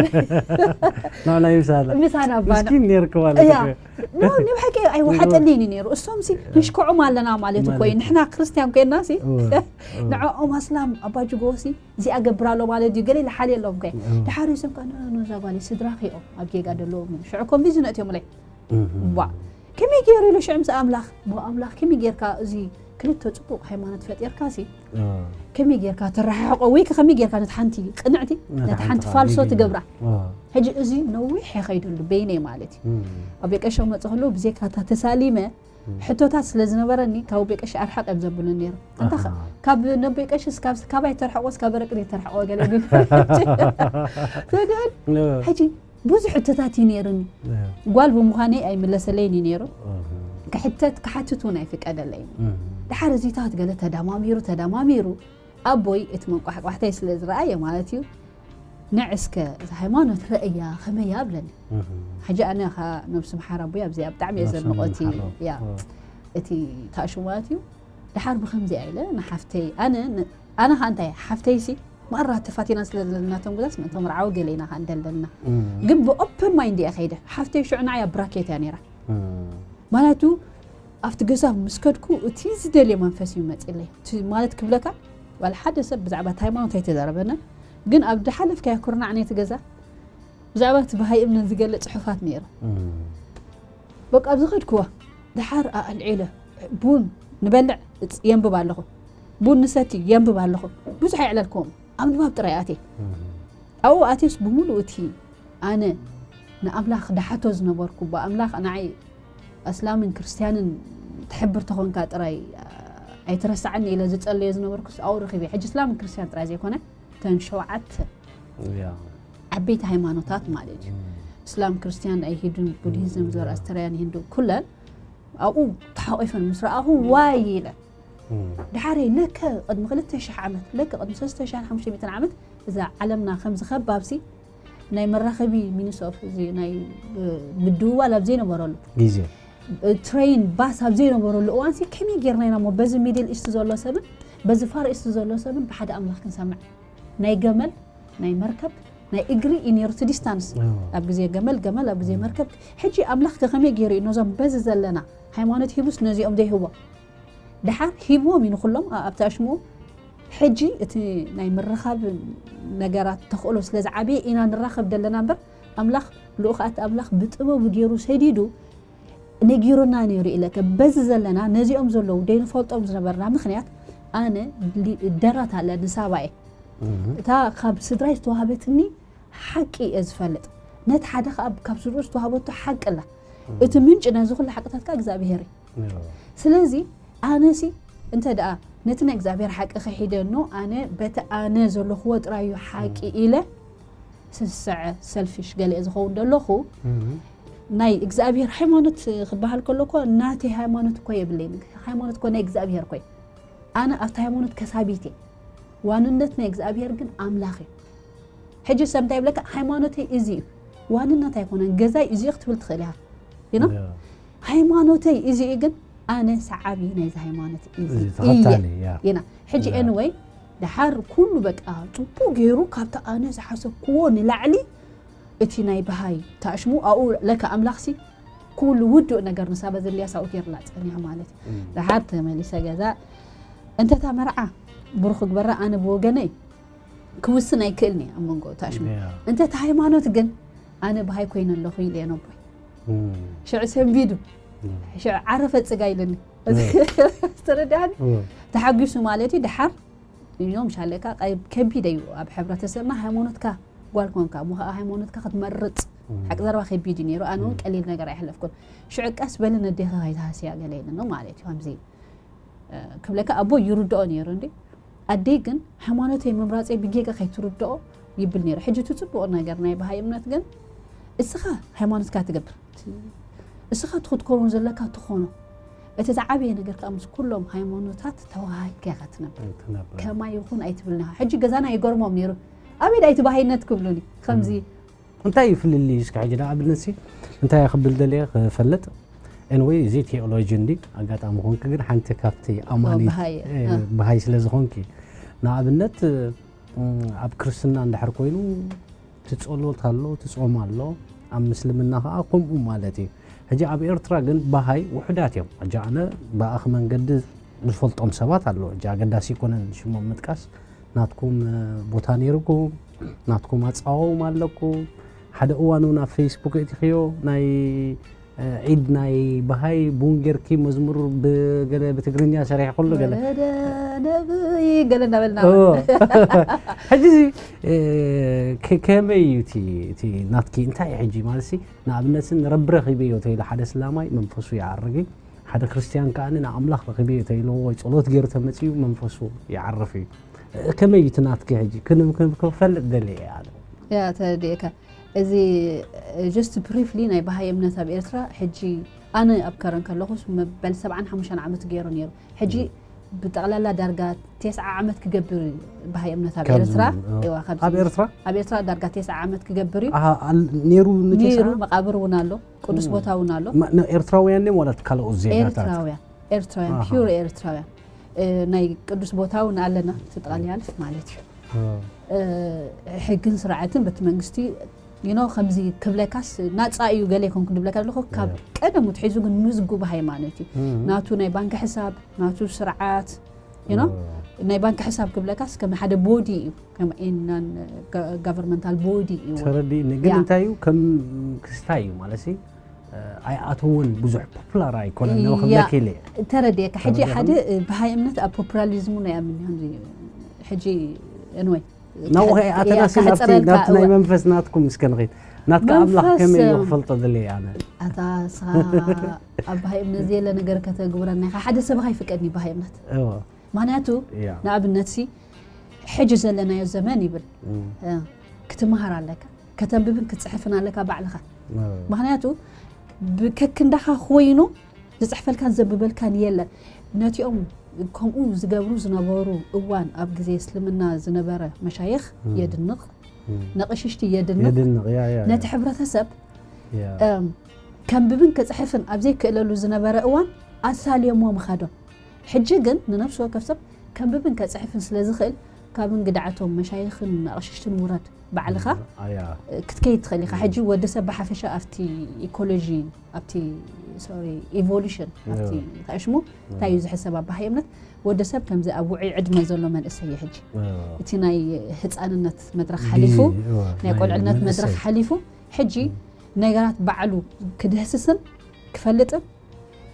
ናብላይ ምሳላ ምሳና ኣባና ምስኪን ነርክ ማለት እያ እዩ ኖ ንብሓቂ ኣይወሓጠልኒ ነይሩ እሶምሲ ንሽክዖም ኣለና ማለት እኮ እዩ ንሕና ክርስትያን ኮይንና ሲ እወ፣ እወ። ንዕኦም ኣስላም ኣባጅጎ ሲ እዚኣ ገብር ኣሎ ማለት እዩ ገለ ኢለ ሓልየሎም ከ እወ። ድሓር እሶም ከ ኖዛ ጓል ስድራ ኪኦም ኣብ ጌጋ ዘለዎም እዮም ሽዑ ኮምዚ ዝነእትዮምለይ እህ። ዋ ከመይ ገይሩ ኢሉ ሽዑ ምስ ኣምላኽ ሞ ኣምላኽ ከመይ ጌርካ እዚ ክልተ ጽቡቕ ሃይማኖት ፈጢርካሲ ከመይ ጌርካ ትረሓሕቆ ወይ ከመይ ጌርካ ነቲ ሓንቲ ቅንዕቲ ነቲ ሓንቲ ፋልሶ ትገብራ? ሕጂ እዚ ነዊሕ የኸይደሉ በይነይ ማለት እዩ። ኣብ ቤቀሾ መጽእ ከለዉ ብዘይካታ ተሳሊመ ሕቶታት ስለ ዝነበረኒ ካብ ቤቀሽ ኣርሓቅ እዮም ዘብሉን ነይሩ። እንታ ካብ ነቤቀሽስ ካብ ካባይ ተርሕቆስ ካብ ረቅኒ ተርሕቆ ገለ ግን ተደን ሕጂ ብዙሕ ሕቶታት እዩ ነይሩኒ። ጓል ብምዃነይ ኣይምለሰለይን እዩ ነይሩ። ክሕተት ክሓትት እውን ኣይፍቀደለይን። ድሓር እዚታት ገለ ተዳማሚሩ ተዳማሚሩ ኣቦይ እቲ መንቋሕቋሕተይ ስለ ዝረኣየ ማለት እዩ፣ ንዕ እስከ እዛ ሃይማኖት ረእያ ከመይ እያ ኣብለኒ። ሕጂ ኣነ ኸ ነብሱ ምሓር ኣቦይ ኣብዚኣ ብጣዕሚ እየ ዘድንቆ እቲ ያ እቲ ታእሹ ማለት እዩ። ድሓር ብከምዚኣ ኢለ ንሓፍተይ ኣነ ኣነ ኸ እንታይ ሓፍተይሲ ማራ ተፋቲና ስለ ዘለና ቶም ገዛስ ምእንቶም ርዓዊ ገለ ኢና ኸ እንደልደልና ግን ብኦፕን ማይንድ እየ ከይደ። ሓፍተይ ሽዑ ንዓይ ኣብ ብራኬት እያ ነይራ። ማለቱ ኣብቲ ገዛ ምስ ከድኩ እቲ ዝደልዮ መንፈስ እዩ መፅለይ። ማለት ክብለካ ዋላ ሓደ ሰብ ብዛዕባ እቲ ሃይማኖት ኣይተዛረበናን፣ ግን ኣብ ዝሓለፍካዮ ኩርናዕ ናይቲ ገዛ ብዛዕባ እቲ በሃይ እምነት ዝገልፅ ፅሑፋት ነይሩ። በቃ ኣብዚ ከድክዋ ድሓር ኣልዒለ ቡን ንበልዕ የንብብ ኣለኹ፣ ቡን ንሰቲ የንብብ ኣለኹ። ብዙሕ ኣየዕለልክዎም ኣብ ንባብ ጥራይ ኣትየ። ኣብኡ ኣትየስ ብምሉእ እቲ ኣነ ንኣምላኽ ድሓቶ ዝነበርኩ ብኣምላኽ ንዓይ ኣስላምን ክርስትያንን ትሕብር ተኾንካ ጥራይ ኣይትረስዓኒ ኢለ ዝጸለዮ ዝነበርኩስ ኣብኡ ረኺበ። ሕጂ እስላምን ክርስትያን ጥራይ ዘይኮነ እተን ሸውዓተ ዓበይቲ ሃይማኖታት ማለት እዩ። እስላም፣ ክርስትያን፣ ኣይሂዱን፣ ቡድሂዝም፣ ዞራስተርያን፣ ሂንዱ ኩለን ኣብኡ ተሓቂፈን ምስ ረኣኹ ዋይ ኢለ ድሓረይ ለከ ቅድሚ ክልተ ሽሕ ዓመት ለከ ቅድሚ ሰለስተ ሽሕን ሓሙሽተ ሚእትን ዓመት እዛ ዓለምና ከምዚ ከባብሲ ናይ መራኸቢ ሚኒስ ኦፍ እዚ ናይ ምድውዋል ኣብ ዘይነበረሉ ግዜ ትሬን ባስ ኣብ ዘይነበረሉ እዋንሲ ከመይ ጌርና ኢና ሞ በዚ ሚድል ኢስት ዘሎ ሰብን በዚ ፋር ኢስት ዘሎ ሰብን ብሓደ ኣምላኽ ክንሰምዕ ናይ ገመል ናይ መርከብ ናይ እግሪ እዩ ነይሩ እቲ ዲስታንስ ኣብ ግዜ ገመል ገመል ኣብ ግዜ መርከብ ሕጂ ኣምላኽ ከ ከመይ ገይሩ እዩ ነዞም በዚ ዘለና ሃይማኖት ሂቡስ ነዚኦም ዘይህቦ ድሓር ሂብዎም እዩ ንኩሎም ኣብቲ ኣሽምኡ ሕጂ እቲ ናይ ምርኻብ ነገራት ተኽእሎ ስለ ዝዓበየ ኢና ንራኸብ ዘለና እምበር ኣምላኽ ልኡኻት ኣምላኽ ብጥበቡ ገይሩ ሰዲዱ ነጊሩና ነይሩ ኢለከ በዚ ዘለና ነዚኦም ዘለዉ ደይንፈልጦም ዝነበርና ምክንያት ኣነ ደረት ኣለኒ ሳባኤ እታ ካብ ስድራይ ዝተዋህበትኒ ሓቂ እየ ዝፈልጥ ነቲ ሓደ ካብ ስድሩ ዝተዋህበቶ ሓቂ ኣላ እቲ ምንጭ ነዚ ኩሉ ሓቅታት ከዓ እግዚኣብሄር እዩ ስለዚ ኣነሲ እንተ ደኣ ነቲ ናይ እግዚኣብሔር ሓቂ ክሒደ እኖ ኣነ በቲ ኣነ ዘለኽዎ ጥራዩ ሓቂ ኢለ ስስዐ ሰልፊሽ ገለ ዝኸውን ደለኹ ናይ እግዚኣብሔር ሃይማኖት ክበሃል ከሎ እኮ ናተይ ሃይማኖት እኮ የብለይን ሃይማኖት እኮ ናይ እግዚኣብሔር እኮ ኣነ ኣብቲ ሃይማኖት ከሳቢት እየ ዋንነት ናይ እግዚኣብሔር ግን ኣምላኽ እዩ ሕጂ ሰብ እንታይ ይብለካ ሃይማኖተይ እዚ እዩ ዋንነት ኣይኮነን ገዛይ እዚ እዩ ክትብል ትኽእል ኢኻ you know ሃይማኖተይ እዚ እዩ ግን ኣነ ሰዓቢ ናይዚ ሃይማኖት እዚ እየ ኢና ሕጂ anyway ድሓር ኩሉ በቃ ፅቡቅ ገይሩ ካብቲ ኣነ ዝሓሰብክዎ ንላዕሊ እቲ ናይ በሃይ ታሽሙ ኣብኡ ለካ ኣምላኽሲ ኩሉ ውዱእ ነገር ንሳ በዘድልያ ሳኡ ገይርላ ፀኒሑ ማለት እዩ ድሓር ተመሊሰ ገዛ እንተታ መርዓ ብሩክ ግበራ ኣነ ብወገነይ ክውስን ኣይክእልን እየ ኣብ መንጎ ታሽሙ እንተታ ሃይማኖት ግን ኣነ በሃይ ኮይነ ኣለኹ ኢለ እየ ነቦይ ሽዑ ሰንቢዱ ሽዑ ዓረፈ ፅጋ ኢለኒ ተረዳኒ ተሓጒሱ ማለት እዩ ድሓር እዮም ሻለካ ከቢድ እዩ ኣብ ሕብረተሰብና ሃይማኖትካ ጓል ኮንካ እሞ ከዓ ሃይማኖትካ ክትመርፅ ሓቂ ዘረባ ከቢድ እዩ ነይሩ ኣነ እውን ቀሊል ነገር ኣይሕለፍኩን ሽዑ ቀስ በለ ነዴኻ ከይትሃስያ ገለ ኢለኒ ማለት እዩ ከምዚ ክብለካ ኣቦ ይርድኦ ነይሩ እንዲ ኣደይ ግን ሃይማኖተይ ምምራፀይ ብጌጋ ከይትርድኦ ይብል ነይሩ ሕጂ እቲ ፅቡቕ ነገር ናይ በሃይ እምነት ግን እስኻ ሃይማኖትካ ትገብር እስኻ ትኽትከውን ዘለካ ትኾኖ እቲ ዝዓበየ ነገር ከዓ ምስ ኩሎም ሃይማኖታት ተዋሃሂድካ ኢኻ ትነብር ከማይ ይኹን ኣይትብልና ሕጂ ገዛና ይገርሞም ነይሩ ኣበይ ዳይቲ ባሃይነት ክብሉኒ ከምዚ እንታይ እዩ ፍልልዩ እስኪ ሕጂ ንኣብነት ሲ እንታይ ክብል ደልየ ክፈልጥ anyway እዚ ቴኦሎጂ እንዲ ኣጋጣሚ ኮንክ ግን ሓንቲ ካብቲ ኣማኒት በሃይ ስለ ዝኾንኪ ንኣብነት ኣብ ክርስትና እንድሕር ኮይኑ ትጸሎት ኣሎ ትጾም ኣሎ ኣብ ምስልምና ከዓ ከምኡ ማለት እዩ ሕጂ ኣብ ኤርትራ ግን በሃይ ውሑዳት እዮም ሕጂ ኣነ ብኣኽ መንገዲ ዝፈልጦም ሰባት ኣለዉ ሕጂ ኣገዳሲ ይኮነን ሽሞም ምጥቃስ ናትኩም ቦታ ነይርኩም ናትኩም ኣጻዋውም ኣለኩም ሓደ እዋን እውን ኣብ ፌስቡክ እቲኽዮ ናይ ዒድ ናይ በሃይ ቡን ጌርኪ መዝሙር ብገለ ብትግርኛ ሰሪሕ ኩሉ ገለ ወረደ ነብይ ገለ እናበልና ኦ። ሕጂ እዚ እ፣ ከ- ከመይ እዩ እቲ እቲ ናትኪ እንታይ እዩ ሕጂ ማለት ሲ ንኣብነት ሲ ንረቢ ረኺበዮ ተይሉ ሓደ ስላማይ መንፈሱ ይዓርግ እዩ ሓደ ክርስትያን ከዓ ንኣምላኽ ረኺበዮ ተይሉ ወይ ጸሎት ገይሩ ተመፅዩ መንፈሱ ይዓርፍ እዩ እ፣ ከመይ እዩ እቲ ናትኪ ሕጂ ክን- ክን- ክፈልጥ ደልየ እየ ኣነ ያ ተረዲእካ እዚ just briefly ናይ በሃይ እምነት ኣብ ኤርትራ ሕጂ ኣነ ኣብ ከረን ከለኹስ መበል ሰብዓን ሓሙሽተን ዓመት ገይሩ ነይሩ ሕጂ ብጠቕላላ ዳርጋ ቴስዓ ዓመት ክገብር እዩ በሃይ እምነት ኣብ ካብዚ ኤርትራ እ፣ እዋ፣ ካብዚ ኣብ ኤርትራ ኣብ ኤርትራ ዳርጋ ቴስዓ ዓመት ክገብር እዩ ኣሃ፣ ኣል- ነይሩ ንቴስዓ ነይሩ መቃብር እውን ኣሎ ቅዱስ ቦታ እውን ኣሎ ማ- ን- ኤርትራውያን ድዮም ዋላ እቲ ካልኦት ዜጋታት ኤርትራውያን ኤርትራውያን ኣሃ። ፒር ኤርትራውያን እ፣ ናይ ቅዱስ ቦታ እውን ኣለና ትጥቃል ያልፍ ማለት እዩ እ፣ እ፣ ሕግን ስርዓትን በቲ መንግስቲ you know ከምዚ ክብለካስ ናፃ እዩ ገለ ይኮንኩ ንብለካ ኣለኹ ካብ ቀደም ትሒዙ ግን ምዝጉብ ሃይማኖት እዩ እም። ናቱ ናይ ባንክ ሕሳብ ናቱ ስርዓት you know ናይ ባንክ ሕሳብ ክብለካስ ከም ሓደ ቦዲ እዩ ከም non governmental body እዩ ተረዲእኒ ግን ያ። እንታይ እዩ ከም ክስታይ እዩ ማለት ሲ ኣይኣተውን ብዙሕ ፖፑላር ኣይኮነን ነው ያ። ክብለክ ኢለ ተረዲእካ ሕጂ ተረዲእካ? ሓደ እ፣ በሃይ እምነት ኣብ ፖፑላሊዝሙ ናይ ኣምን ሕጂ ንወይ ናብኡ ኣተናሲ ናብቲ ከሕፀረልካ ናብቲ ናይ እወ። መንፈስ ናትኩም እስከ ንኸይድ ናትካ ኣምላኽ መንፈስ፣ ከመይ እዩ እም፣ ክፈልጦ ድልየ ኣነ ኣታ ስኻ ኣብ በሃይ እምነት ዘየለ ነገር ከተግብረና ኢኻ ሓደ ሰብ ኻ ይፍቀድኒ በሃይ እምነት እወ ምክንያቱ ያ ንኣብነት ሲ ሕጂ ዘለናዮ ዘመን ይብል እም፣ እ፣ ክትመሃር ኣለካ ከተንብብን ክትፅሕፍን ኣለካ ባዕልኻ እወ ምክንያቱ ብከክንዳኻ ኮይኑ ዝፅሕፈልካን ዘንብበልካን የለን ነቲኦም ከምኡ ዝገብሩ ዝነበሩ እዋን ኣብ ግዜ እስልምና ዝነበረ መሻይኽ እም። የድንቕ እም። ነቕሽሽቲ የድንቕ የድንቕ ያ ያ ያ። ነቲ ሕብረተሰብ ያ እም፣ ከንብብን ክፅሕፍን ኣብ ዘይክእለሉ ዝነበረ እዋን ኣሳልዮሞ ምኻዶም ሕጂ ግን ንነፍሲ ወከፍ ሰብ ከንብብን ከፅሕፍን ስለ ዝኽእል ካብ እንግድዓቶም መሻይኽን ኣቕሽሽትን ውረድ ባዕልኻ ኣያ ክትከይድ ትኽእል ኢኻ ሕጂ ወዲ ሰብ ብሓፈሻ ኣብቲ ኢኮሎጂ ኣብቲ ሶሪ ኢቮሉሽን ኣብቲ ታሽሙ እንታይ እዩ ዝሕሰብ ኣብ ባህይ እምነት ወዲ ሰብ ከምዚ ኣብ ውዑይ ዕድመ ዘሎ መንእሰይ እዩ ሕጂ እቲ ናይ ህፃንነት መድረክ ሓሊፉ ናይ ቆልዕነት መድረክ ሓሊፉ ሕጂ ነገራት ባዕሉ ክድህስስን ክፈልጥን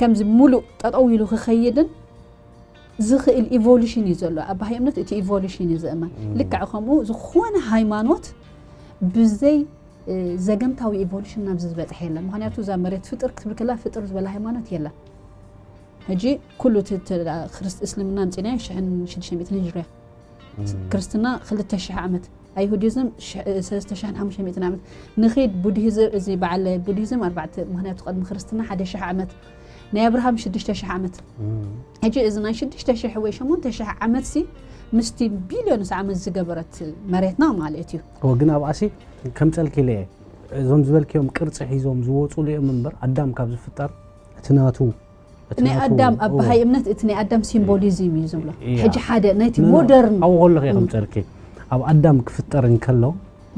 ከምዚ ሙሉእ ጠጠው ኢሉ ክኸይድን ዝኽእል ኢቮሉሽን እዩ ዘሎ ኣብ ባህይ እምነት እቲ ኢቮሉሽን እዩ ዝእመን ልክዕ ከምኡ ዝኾነ ሃይማኖት ብዘይ ዘገምታዊ ኢቮሉሽን ናብዚ ዝበፅሐ የለን ምክንያቱ እዛ መሬት ፍጥር ክትብል ከላ ፍጥር ዝበለ ሃይማኖት የለን ሕጂ ኩሉ እቲ እቲ ክርስት እስልምና ኣምፂናዮ ሽሕን ሽዱሽተ ሚእትን ህጅርያ ክርስትና ክልተ ሽሕ ዓመት ኣይሁዲዝም ሰለስተ ሽሕን ሓሙሽተ ሚእትን ዓመት ንኺድ ቡድሂዝም እዚ በዓል ቡድሂዝም ኣርባዕተ ምክንያቱ ቅድሚ ክርስትና ሓደ ሽሕ ዓመት ናይ ኣብርሃም ሽዱሽተ ሽሕ ዓመት ሕጂ እዚ ናይ ሽዱሽተ ሽሕ ወይ ሸሞንተ ሽሕ ዓመት ሲ ምስቲ ቢልዮንስ ዓመት ዝገበረት መሬትና ማለት እዩ እወ ግን ኣብኣሲ ከምፀልኪ ኢለ እየ እዞም ዝበልክዮም ቅርፂ ሒዞም ዝወፁሉ እዮም እምበር ኣዳም ካብ ዝፍጠር እቲ ናቱ እቲ ናይ ናቱ- ኣዳም ኣብ እወ። በሃይ እምነት እቲ ናይ ኣዳም ሲምቦሊዝም እዩ ዝብሎ እያ። ሕጂ ሓደ ናይቲ ኖ፣ ኖ፣ ሞደርን ኣብኡ ከሎ ከ ከምፀልኪ ኣብ ኣዳም ክፍጠር እንከሎ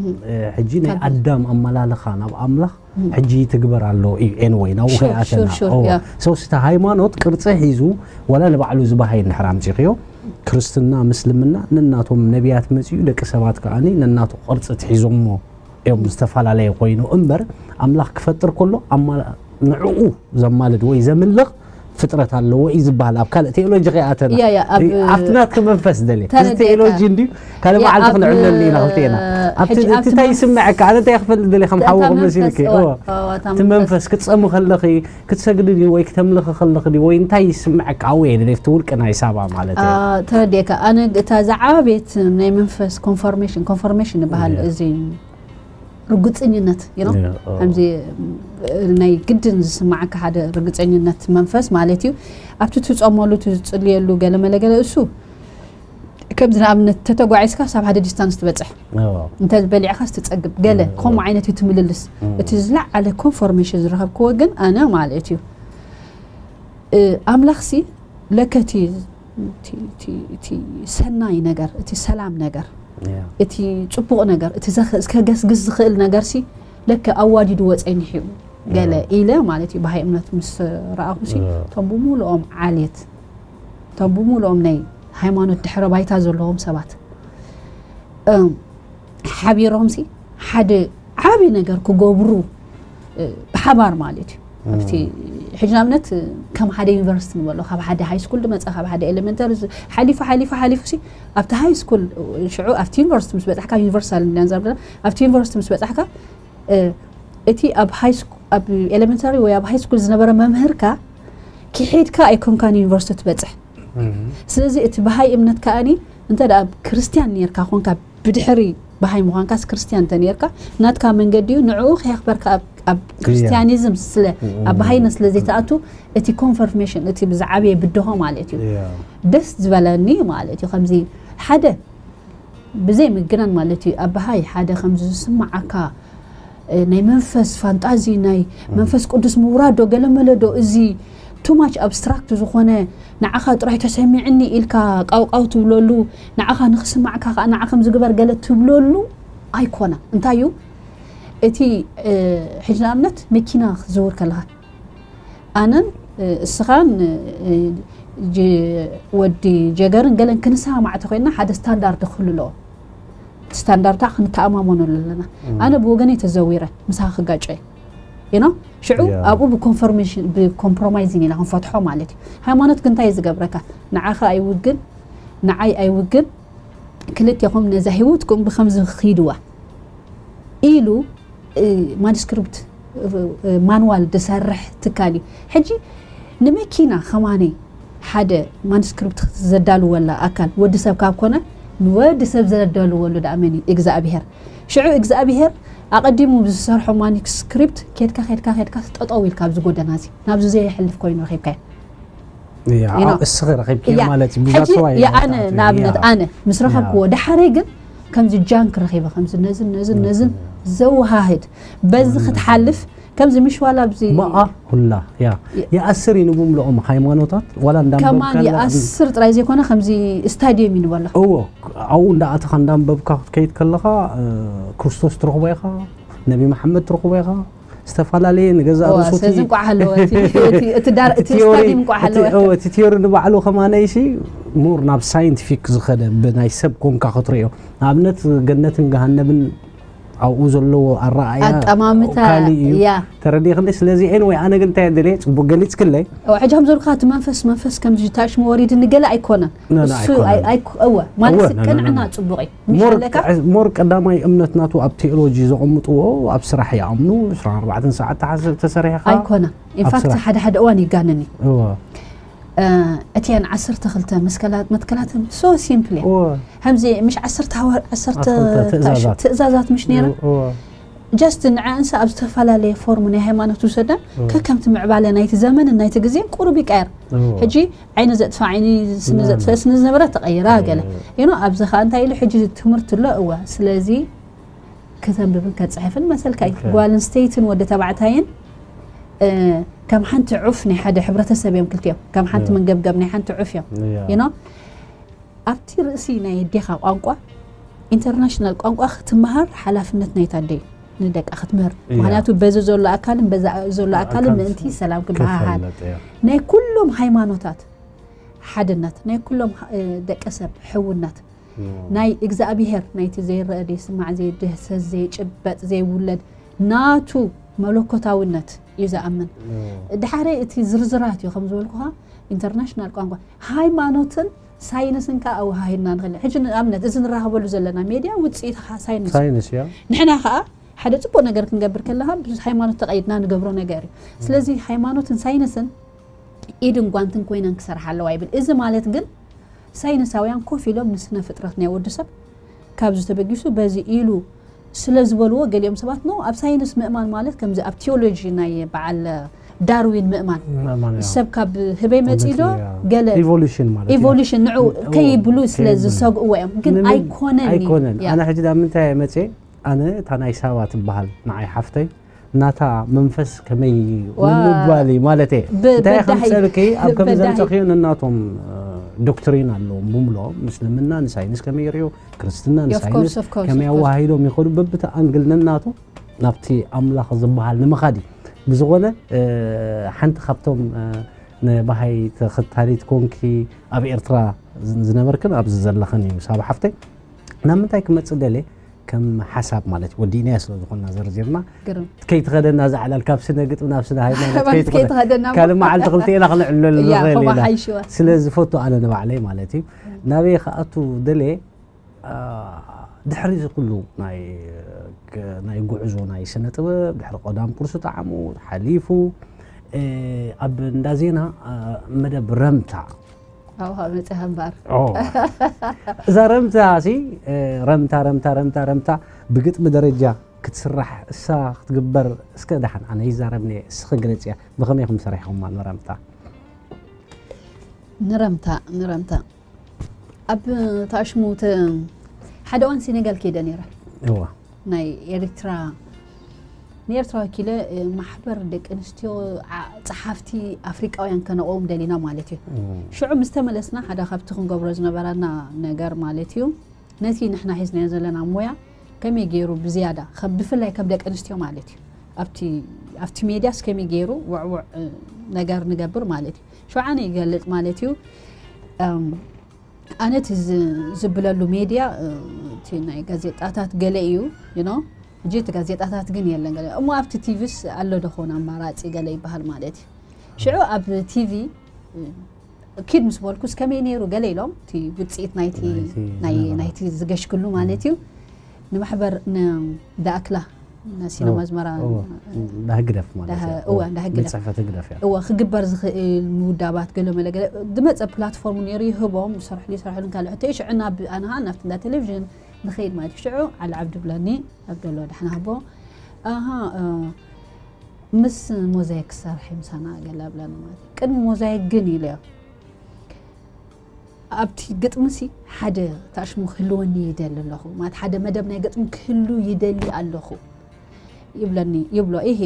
እ፣ ሕጂ ናይ ኣዳም ኣመላልኻ ናብ ኣምላኽ ሕጂ ትግበር ኣሎ እዩ ኤንወይ ናብኡ ሹር፣ ከይኣተና ሹር፣ ሹር፣ እወ። ያ። ሰው ስቲ ሃይማኖት ቅርፂ ሒዙ ዋላ ንባዕሉ ዝባሃይ እንድሕር ኣምፂኽዮ ክርስትና ምስልምና ነናቶም ነቢያት መፅኡ ደቂ ሰባት ከዓኒ ነናቱ ቅርፂ ትሒዞሞ እዮም ዝተፈላለየ ኮይኑ እምበር ኣምላኽ ክፈጥር ከሎ ኣማ- ንዕኡ ዘማልድ ወይ ዘምልኽ ፍጥረት ኣለዎ እዩ ዝበሃል ኣብ ካልእ ቴኦሎጂ ከይኣተና ያ፣ ያ፣ ኣብ- ኣብቲ ናትኪ መንፈስ ደልየ እዚ ተረዲእካ። ቴኦሎጂ እንድዩ ካልእ ያ፣ መዓልቲ ኣብ- ክነዕለሉ ኢና ክልቴና ኣብቲ ሕጂ እቲ ኣብቲ እንታይ መንፈስ- ይስምዐካ ኣነ እንታይ ክፈልጥ ደልየ ከም ሓወኹ እታ መሲልኪ መንፈስ፣ እወ። እወ፣ እታ እቲ መንፈስ ክትፀሙ ከለኺ ክትሰግዲ ድዩ ወይ ክተምልኺ ከለኺ ድዩ ወይ እንታይ ይስምዐካ ኣብኡ እየ ደልየ ኣብቲ ውልቂ ናይ ሳባ ማለት እዩ አ፣ ተረዲእካ ኣነ እታ ዝዓበየት ናይ መንፈስ ኮንፎርሜሽን ኮንፎርሜሽን ይበሃል እያ። እዚ ርግፅኝነት you know? እያ፣ ኦ። ከምዚ እ፣ ናይ ግድን ዝስማዓካ ሓደ ርግፀኝነት መንፈስ ማለት እዩ ኣብቲ ትፀመሉ ትፅልየሉ ገለመለ ገለ እሱ ከምዚ ንኣብነት ተተጓዒዝካ ሳብ ሓደ ዲስታንስ ትበፅሕ እዎ። እንተ በሊዕካ ትፀግብ ገለ ከምኡ ዓይነት እዩ ትምልልስ እቲ ዝለዓለ ኮንፎርሜሽን ዝረኸብክዎ ግን ኣነ ማለት እዩ እ፣ ኣምላኽሲ ለከ እቲ እቲ- እቲ- እቲ ሰናይ ነገር እቲ ሰላም ነገር እያ። እቲ ፅቡቕ ነገር እቲ ዘኸ- ከገስግስ ዝኽእል ነገርሲ ለከ ኣዋዲድዎ ፀኒሑ እዩ ገለ ኢለ ማለት እዩ በሃይ እምነት ምስ ረኣኹሲ እዎ። እቶም ብምሉኦም ዓሌት እቶም ብምሉኦም ናይ ሃይማኖት ድሕረ ባይታ ዘለዎም ሰባት እም፣ ሓቢሮምሲ ሓደ ዓብዪ ነገር ክገብሩ እ፣ ብሓባር ማለት እዩ ኣብቲ ሕጂ ንኣብነት ከም ሓደ ዩኒቨርሲቲ ንበሎ፣ ካብ ሓደ ሃይ ስኩል ዝመፀ፣ ካብ ሓደ ኤሌመንተሪ ዝ- ሓሊፉ ሓሊፉ ሓሊፉ ሲ ኣብቲ ሃይ ስኩል፣ ሽዑ ኣብቲ ዩኒቨርሲቲ ምስ በፃሕካ፣ ዩኒቨርሳል እንዲያን ዘርብና ኣብቲ ዩኒቨርሲቲ ምስ በፃሕካ፣ እ፣ እቲ ኣብ ሃይ ስኩ- ኣብ ኤሌመንተሪ ወይ ኣብ ሃይ ስኩል ዝነበረ መምህርካ ክሒድካ ኣይኮንካን ዩኒቨርሲቲ ትበፅሕ። ስለዚ እቲ በሃይ እምነት ከኣኒ እንተ ደኣ ክርስትያን ነርካ ኮንካ፣ ብድሕሪ በሃይ ምዃንካስ ክርስትያን እንተ ነርካ፣ ናትካ መንገዲ እዩ፣ ንዕኡ ከየኽበርካ ኣብ- ኣብ ክርስትያኒዝም ስለ ኣብ በሃይነት ስለ ዘይተኣቱ፣ እቲ ኮንፈርሜሽን፣ እቲ ብዝዓበየ ብድሆ ማለት እዩ። ደስ ዝበለኒ ማለት እዩ ከምዚ ሓደ ብዘይ ምግናን ማለት እዩ። ኣብ በሃይ ሓደ ከምዚ ዝስማዓካ፣ እ፣ ናይ መንፈስ ፋንጣዚ፣ ናይ መንፈስ ቅዱስ ምውራዶ ገለመለዶ፣ እዚ ቱ ማች ኣብስትራክት ዝኾነ፣ ንዓኻ ጥራይ ተሰሚዕኒ ኢልካ ቃውቃው ትብለሉ፣ ንዓኻ ንኽስማዕካ ከኣ ንዓ ከም ዝግበር ገለ ትብለሉ ኣይኮነ። እንታይ እዩ እቲ፣ እ፣ ሕጂ ንኣብነት መኪና ክትዝውር ከለኻ፣ ኣነን፣ እ፣ እስኻን፣ እ፣ ጅ- ወዲ ጀገርን ገለን ክንሰማማዕ ተኮይንና ሓደ ስታንዳርድ ክህሉ ኣለዎ። እቲ ስታንዳርድ ክንተኣማመነሉ ኣለና። ኣነ ብወገነይ ተዘዊረ ምሳኻ ክጋጨ እየ። You know? ሽዑ ኣብኡ ብኮንፈርሜሽን ብኮምፕሮማይዚን ኢና ክንፈትሖ ማለት እዩ። ሃይማኖት ግን እንታይ እዩ ዝገብረካ? ንዓኻ ኣይውግን፣ ንዓይ ኣይውግን፣ ክልቴኹም ነዛ ህይወትኩም ብከምዚ ኺድዋ ኢሉ፣ እ፣ ማኑስክሪፕት፣ እ፣ እ፣ ማንዋል ዝሰርሕ ትካል እዩ። ሕጂ ንመኪና ከማነይ ሓደ ማኑስክሪፕት ዘዳልወላ ኣካል ወዲ ሰብ ካብ ኮነ፣ ንወዲ ሰብ ዘዳልወሉ ደኣ መን እዩ? እግዚኣብሄር። ሽዑ እግዚኣብሄር ኣቐዲሙ ብዝሰርሖ ማኑስክሪፕት ኬድካ ኬድካ ኬድካ ጠጠው ኢልካ ኣብዚ ጎደና እዚ ናብዚ ዘየሕልፍ ኮይኑ ረኺብካዮ። እስኺ ረኺብኪ ማለት እዩ። ኣነ ንኣብነት ኣነ ምስ ረኸብክዎ፣ ዳሓረይ ግን ከምዚ ጃንክ ረኺበ፣ ከምዚ ነዝን ነዝን ነዝን ዘወሃህድ፣ በዚ ክትሓልፍ ከምዚ ምሽ ዋላ ኣብዚ በኣ ሁላ ያ ይኣስር እዩ ንብምልኦም ሃይማኖታት ዋላ እንዳንበብካ ይኣስር ጥራይ ዘይኮነ ከምዚ ስታድየም እዩ ንበሎ። እዎ፣ ኣብኡ እንዳኣተኻ እንዳንበብካ ክትከይድ ከለኻ ክርስቶስ ትረኽቦ ኢኻ፣ ነቢ መሓመድ ትረኽቦ ኢኻ፣ ዝተፈላለየ ንገዛእ ርእሱ እቲ እንቋዕ ኣለወ እቲ ዳር እቲ ስታዲየም እንቋዕ ኣለወ። እቲ ቲዮሪ ንባዕሉ ከማነይሲ ሙር ናብ ሳይንቲፊክ ዝኸደ ብናይ ሰብ ኮንካ ክትሪኦ፣ ንኣብነት ገነትን ገሃነብን ኣብኡ ዘለዎ ኣረኣያ ኣጠማምታ ካልእ እዩ። ያ ተረዲእክኒ? ስለዚ ኤንወይ ኣነ ግን እንታይ ደልየ ጽቡቅ ገሊጽክለይ። እወ፣ ሕጂ ከም ዘልካ እቲ መንፈስ መንፈስ ከም ዝታሽ መወሪድ ንገለ ኣይኮነን። ኖ፣ ኖ፣ እሱ ኣይኮነን። ኣይ- ኣይ- እወ ማለት እወ፣ ኖ፣ ኖ፣ ቅንዕና ኖ። ጽቡቅ እዩ። ሞር ምሻለካ ሞር ቀዳማይ እምነት ናቱ ኣብ ቴዎሎጂ ዘቐምጥዎ ኣብ ስራሕ ይኣምኑ። ዕስራን ኣርባዕተን ሰዓት ተሓስብ ተሰሪሕኻ ኣይኮነን። ኢንፋክት ስራሕ። ሓደ ሓደ እዋን ይጋነን እዩ። እወ እ፣ እቲያን ዓሰርተ ክልተ መስከላት መትከላት ሶ ሲምፕል እየ። እወ ከምዚ ምሽ ዓሰርተ ሃዋ- ዓሰርተ ዓሰርተ ትእዛዛት። ትእዛዛት ምሽ ነይረን እወ ጀስት ንዐንሳ ኣብ ዝተፈላለየ ፎርም ናይ ሃይማኖት ውሰደን እወ ከከምቲ ምዕባለ ናይቲ ዘመን ናይቲ ግዜ ቁሩብ ይቀየር። እወ ሕጂ ዓይኒ ዘጥፋ ዓይኒ ስኒ ና- ዘጥፈ ስኒ ዝነበረ ተቐይራ ተቐይራ። ገለ ዩኖ ኣብዚ ኸዓ እንታይ ኢሉ ሕጂ ትምህርቲ ኣሎ እወ ስለዚ ከተንብብን ከፅሕፍን መሰልካ እዩ ኦኬ። ጓል ኣንስተይትን ወዲ ተባዕታይን እ፣ ከም ሓንቲ ዑፍ ናይ ሓደ ሕብረተሰብ እዮም ክልቲኦም ከም ሓንቲ ያ። መንገብገብ ናይ ሓንቲ ዑፍ እዮም ያ። ዩኖ ኣብቲ ርእሲ ናይ ኣዴኻ ቋንቋ ኢንተርናሽናል ቋንቋ ክትመሃር ሓላፍነት ናይታ ኣደ እዩ ንደቃ ክትምህር ያ። ምክንያቱ በዚ ዘሎ ኣካልን በዛ ዘሎ ኣካልን ኣካል ምእንቲ ሰላም ክበሃሃል ክፈልጥ ያ። ናይ ኩሎም ሃይማኖታት ሓድነት ናይ ኩሎም እ፣ ደቂ ሰብ ሕውነት ያ። ናይ እግዚኣብሄር ናይቲ ዘይረአ ዘይስማዕ ዘይድህሰስ ዘይጭበጥ ዘይውለድ ናቱ መለኮታውነት እዩ ዝኣምን ያ። ድሓረ እቲ ዝርዝራት እዩ ከም ዝበልኩኻ ኢንተርናሽናል ቋንቋ ሃይማኖትን ሳይንስን ከዓ ኣወሃሂድና ንኽእል ሕጂ ንኣብነት እዚ ንራኸበሉ ዘለና ሜድያ ውፅኢት ሳይንስ ሳይንስ ያ። ንሕና ከዓ ሓደ ፅቡቅ ነገር ክንገብር ከለካ ሃይማኖት ተቀይድና ንገብሮ ነገር እዩ ስለዚ ሃይማኖትን ሳይንስን ኢድን ጓንትን ኮይነን ክሰርሓ ኣለዋ ይብል እዚ ማለት ግን ሳይንሳውያን ኮፍ ኢሎም ንስነ ፍጥረት ናይ ወዲ ሰብ ካብዚ ተበጊሱ በዚ ኢሉ ስለ ዝበልዎ ገሊኦም ሰባት ኖ ኣብ ሳይንስ ምእማን ማለት ከምዚ ኣብ ቴዎሎጂ ናይ በዓል ዳርዊን ምእማን ምእማን ያ። ሰብ ካብ ህበይ መፂ ዶ ያ። ገለ ኢቮሉሽን ማለት ያ። ኢቮሉሽን ንዑ እዎ፣ ከይብሉ ስለ ከይብሉ። ዝሰግእዎ እዮም ግን ምንም ኣይኮነን እዩ። ኣይኮነን ያ። ኣነ ሕጂ ዳ ምንታይ እየ መፅየ ኣነ እታ ናይ ሳባ ትበሃል ንዓይ ሓፍተይ ናታ መንፈስ ከመይ ዋ። ምባል እዩ ማለት እየ ብ- እንታይ በዳሂ- ከምፀልኪ ኣብ ከም በዳሂ። ዘምፀኽዮ ነናቶም ዶክትሪን ኣለዎም ብምልኦም ምስልምና ንሳይንስ ከመይ ይሪኦ ክርስትና Of course, ንሳይንስ of course, ከመይ of course. ኣዋሃሂዶም ይኸዱ በብቲ ኣንግል ነናቶም ናብቲ ኣምላኽ ዝበሃል ንምኻድ እዩ ብዝኾነ እ፣ ሓንቲ ካብቶም እ፣ ንባሃይ ተኸታሊት ኮንኪ ኣብ ኤርትራ ዝነበርክን ኣብዚ ዘለኽን እዩ ሳባ ሓፍተይ ናብ ምንታይ ክመፅእ ደልየ ከም ሓሳብ ማለት እዩ። ወዲእናዮ ስለ ዝኾንና ዘርዚርና ግርም ከይትኸደና ዝዓላል ካብ ስነ ግጥሚ ናብ ስነ ሃይማኖት ሃይማኖት ከይትኸደ ከይትኸደና ካልእ መዓልቲ ክልቲኤና ክነዕለሉ እያ ንኽእል ከምኡ ኢና። ሓይሽዋ ስለዚ ፈቱ ኣነ ንባዕለይ ማለት እዩ ናበይ ክኣቱ ደልየ። ድሕሪ እዚ ኩሉ ናይ ናይ ጉዕዞ ናይ ስነ ጥበብ ድሕሪ ቀዳም ቁርሲ ጣዕሙ ሓሊፉ ኣብ እንዳ ዜና መደብ ረምታ ኣብኻ መፅኻ እምበኣር እዛ ረምታ ሲ ረምታ ረምታ ረምታ ረምታ ብግጥሚ ደረጃ ክትስራሕ እሳ ክትግበር እስከ ደሓን ኣነ ይዛረብኒ እስኺ ግለፅያ ብኸመይ ኢኹም ሰሪሕኹማ ንረምታ ንረምታ ንረምታ ኣብ ታሽሙ ሓደ ዋን ሴኔጋል ከይደ ነይረ እዋ ናይ ኤርትራ ንኤርትራ ወኪለ ማሕበር ደቂ ኣንስትዮ ጸሓፍቲ ኣፍሪቃውያን ከነቕውም ደሊና ማለት እዩ ሽዑ ምስ ተመለስና ሓደ ካብቲ ክንገብሮ ዝነበራና ነገር ማለት እዩ ነቲ ንሕና ሒዝናዮ ዘለና ሞያ ከመይ ገይሩ ብዝያዳ ብፍላይ ከም ደቂ ኣንስትዮ ማለት እዩ ኣብቲ ሜድያስ ከመይ ገይሩ ውዕውዕ ነገር ንገብር ማለት እዩ ሽውዓነ ይገልጽ ማለት እዩ ኣነ እቲ ዝብለሉ ሜድያ እቲ ናይ ጋዜጣታት ገለ እዩ ኖ እጂ እቲ ጋዜጣታት ግን የለን ገለ እሞ ኣብቲ ቲቪስ ኣሎ ደኾን ኣማራፂ ገለ ይበሃል ማለት እዩ ሽዑ ኣብ ቲቪ ኪድ ምስ በልኩስ ከመይ ነይሩ ገለ ኢሎም እቲ ውፅኢት ናይቲ ናይቲ ዝገሽግሉ ማለት እዩ ንማሕበር ዳእክላ ሲነማ ኣዝመራ ህግደፍ ማለት እወ እንዳ ህግደፍ ጽሕፈት ህግደፍ እያ እወ ክግበር ዝኽእል ምውዳባት ገለ መለ ገለ ዝመፀ ፕላትፎርም ነይሩ ይህቦም ዝሰርሕሉ ይሰርሕሉ ካልእ ሕቶ ሽዑ ናብ ኣነሃ ናብቲ እንዳ ቴሌቪዥን ንኸይድ ማለት እዩ ሽዑ ዓሊ ዓብዲ ብለኒ ኣብ ደሎ ዳሕና ህቦ ኣሃ ምስ ሞዛይክ ክሰርሕ ምሳና ገለ ብለኒ ማለት እዩ ቅድሚ ሞዛይክ ግን ኢለዮ ኣብቲ ግጥምሲ ሓደ ታሽሙ ክህልወኒ ይደሊ ኣለኹ ማለት ሓደ መደብ ናይ ግጥሚ ክህሉ ይደሊ ኣለኹ ይብለኒ ይብሎ ይሄ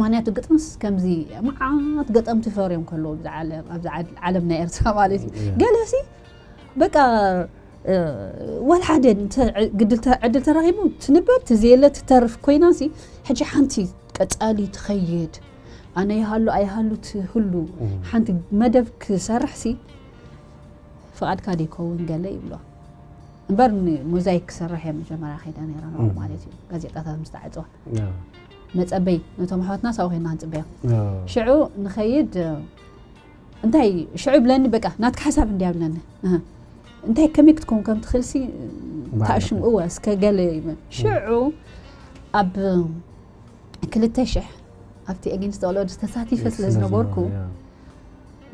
ምክንያቱ ግጥምስ ከምዚ መዓት ገጠምቲ ፈርዮም ከለዉ ኣብዚ ዓለም ናይ ኤርትራ ማለት እዩ ገለሲ በቃ ወላ ሓደ ግድል ዕድል ተረኺቡ ትንበር ትዘየለ ትተርፍ ኮይናሲ ሕጂ ሓንቲ ቀጻሊ ትኸይድ ኣነ ይሃሉ ኣይሃሉ ትህሉ ሓንቲ መደብ ክሰርሕሲ ፍቓድካ ደይከውን ገለ ይብሎ እምበር ሞዛይክ ክሰርሕ እየ መጀመርያ ከይደ ነይረ ንዑ ማለት እዩ ጋዜጣታት ምስ ተዓፅዋ መፀበይ ነቶም ኣሕዋትና ሳው ኮይና ንፅበዮም ሽዑ ንኸይድ እንታይ ሽዑ ይብለኒ በቃ ናትካ ሓሳብ እንዲያ ብለኒ እንታይ ከመይ ክትከውን ከም ትኽእልሲ ተኣሽሙ እወ እስከ ገለ ይብል ሽዑ ኣብ ክልተ ሽሕ ኣብቲ against all odds ተሳቲፈ ስለ ዝነበርኩ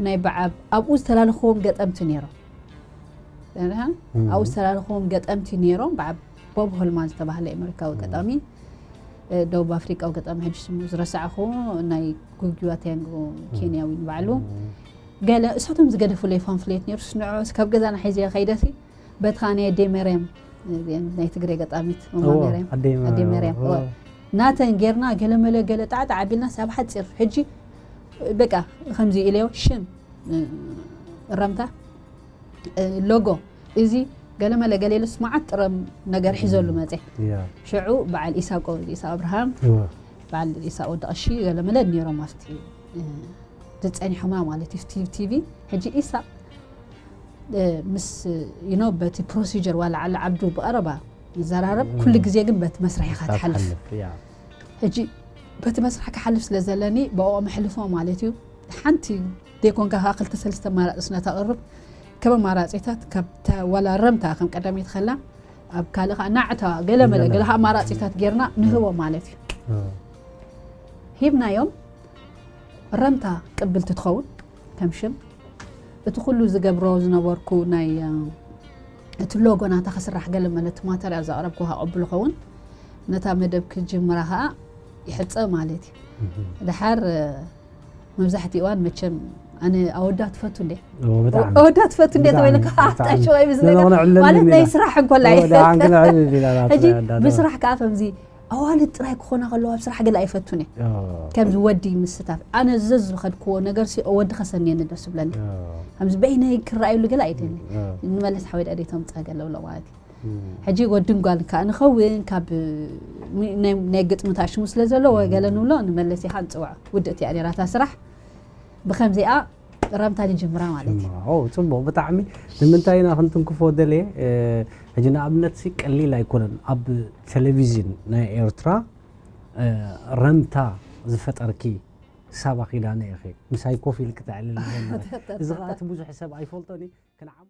ናይ በዓብ ኣብኡ ዝተላለኽዎም ገጠምቲ ነይሮም ኣብኡ ዝተላለኽዎም ገጠምቲ ነይሮም በዓብ ቦብ ሆልማን ዝተባህለ ኣሜሪካዊ ገጣሚ ደቡብ ኣፍሪቃዊ ገጣሚ ሕጂ ስሙ ዝረሳዕኹ ናይ ጉጊዋ ቴንጎ ኬንያዊ ንባዕሉ ገለ እሳቶም ዝገደፉለይ ፓምፍሌት ነይሩ ስንዖ ካብ ገዛና ሒዘ ከይደሲ በትኻ ናይ ኣደይ መርያም ናይ ትግሬ ገጣሚት ማማ መርያም ኣደይ መርያም ናተን ጌርና ገለመለ ገለ ጣዕጣዕ ኣቢልና ሳብ ሓፂር ሕጂ በቃ ከምዚ ኢለዮ ሽም ረምታ ሎጎ እዚ ገለመለ ገለ ኢሉስ መዓት ጥረ ነገር ሒዘሉ መፀ ሽዑ በዓል ኢሳቆ ኢሳ ኣብርሃም በዓል ኢሳቅ ወዲ ቀሺ ገለመለ ነይሮም ኣብቲ ዝፀኒሖማ ማለት እዩ ቲቪ ቲቪ ሕጂ ኢሳቅ ምስ you know በቲ procedure ዋላ ዓሊ ዓብዱ ብቐረባ ይዘራረብ ኩሉ ግዜ ግን በቲ መስርሕ ኢኻ ትሓልፍ ሕጂ በቲ መስርሕ ክሓልፍ ስለ ዘለኒ ብኦ መሕልፎ ማለት እዩ ሓንቲ ዘይኮንካ ከዓ ክልተ ሰለስተ ኣማራፂ ስነ ተቕርብ ከም ኣማራፂታት ካብ ዋላ ረምታ ከም ቀዳመይቲ ከላ ኣብ ካልእ ከዓ ናዕታ ገለመለ ገለ ኣማራፂታት ጌርና ንህቦ ማለት እዩ ሂብናዮም ረምታ ቅብልቲ ትኸውን ከም ሽም እቲ ኩሉ ዝገብሮ ዝነበርኩ ናይ እቲ ሎጎ ናታ ክስራሕ ገለ መለ እቲ ማተርያል ዘቕረብኩ ከቕብሉ ኸውን ነታ መደብ ክጅምራ ከዓ ይሕፀ ማለት እዩ ድሓር መብዛሕትኡ እዋን መቸም ኣነ ኣወዳ ትፈቱ እንዴ ኣወዳ ትፈቱ እንዴ ተበይነ ከሓጣሽ ወይ ምስ ነገር ማለት ናይ ስራሕ እንኮላ ሕጂ ብስራሕ ከዓ ከምዚ ኣዋልድ ጥራይ ክኾና ከለዋ ኣብ ስራሕ ገለ ኣይፈቱን እየ ከምዚ ወዲ ምስታፍ ኣነ ዘዝ ዝኸድክዎ ነገር ሲ ወዲ ከሰንየኒ ደስ ብለኒ ከምዚ በይነይ ክረኣየሉ ገለ ኣይደሊ ንመለስ ሓወይ ደኣ ተምፀ ገለ ብሎ ማለት እዩ ሕጂ ወድን ጓል ከዓ ንኸውን ካብ ናይ ግጥምታት ሽሙ ስለ ዘሎ ወገለ ንብሎ ንመለስ ኢኻ ንፅውዖ ውድእቲ እያ ነራታ ስራሕ ብከምዚኣ ረምታ ንጅምራ ማለት እዩ። ጅምራ። ኦ፣ ጽቡቕ፣ ብጣዕሚ። ንምንታይ ኢና ክንትንክፎ ደልየ? እ፣ ሕጂ ንኣብነት ሲ ቀሊል ኣይኮነን። ኣብ ቴሌቪዥን ናይ ኤርትራ፣ እ፣ ረምታ ዝፈጠርኪ ሳባ ኪዳነ ኢኺ። ምሳይ ኮፍ ኢልክ ተዕልል። እዚ ኸኣ እቲ ብዙሕ ሰብ ኣይፈልጦን እዩ። ክንዓም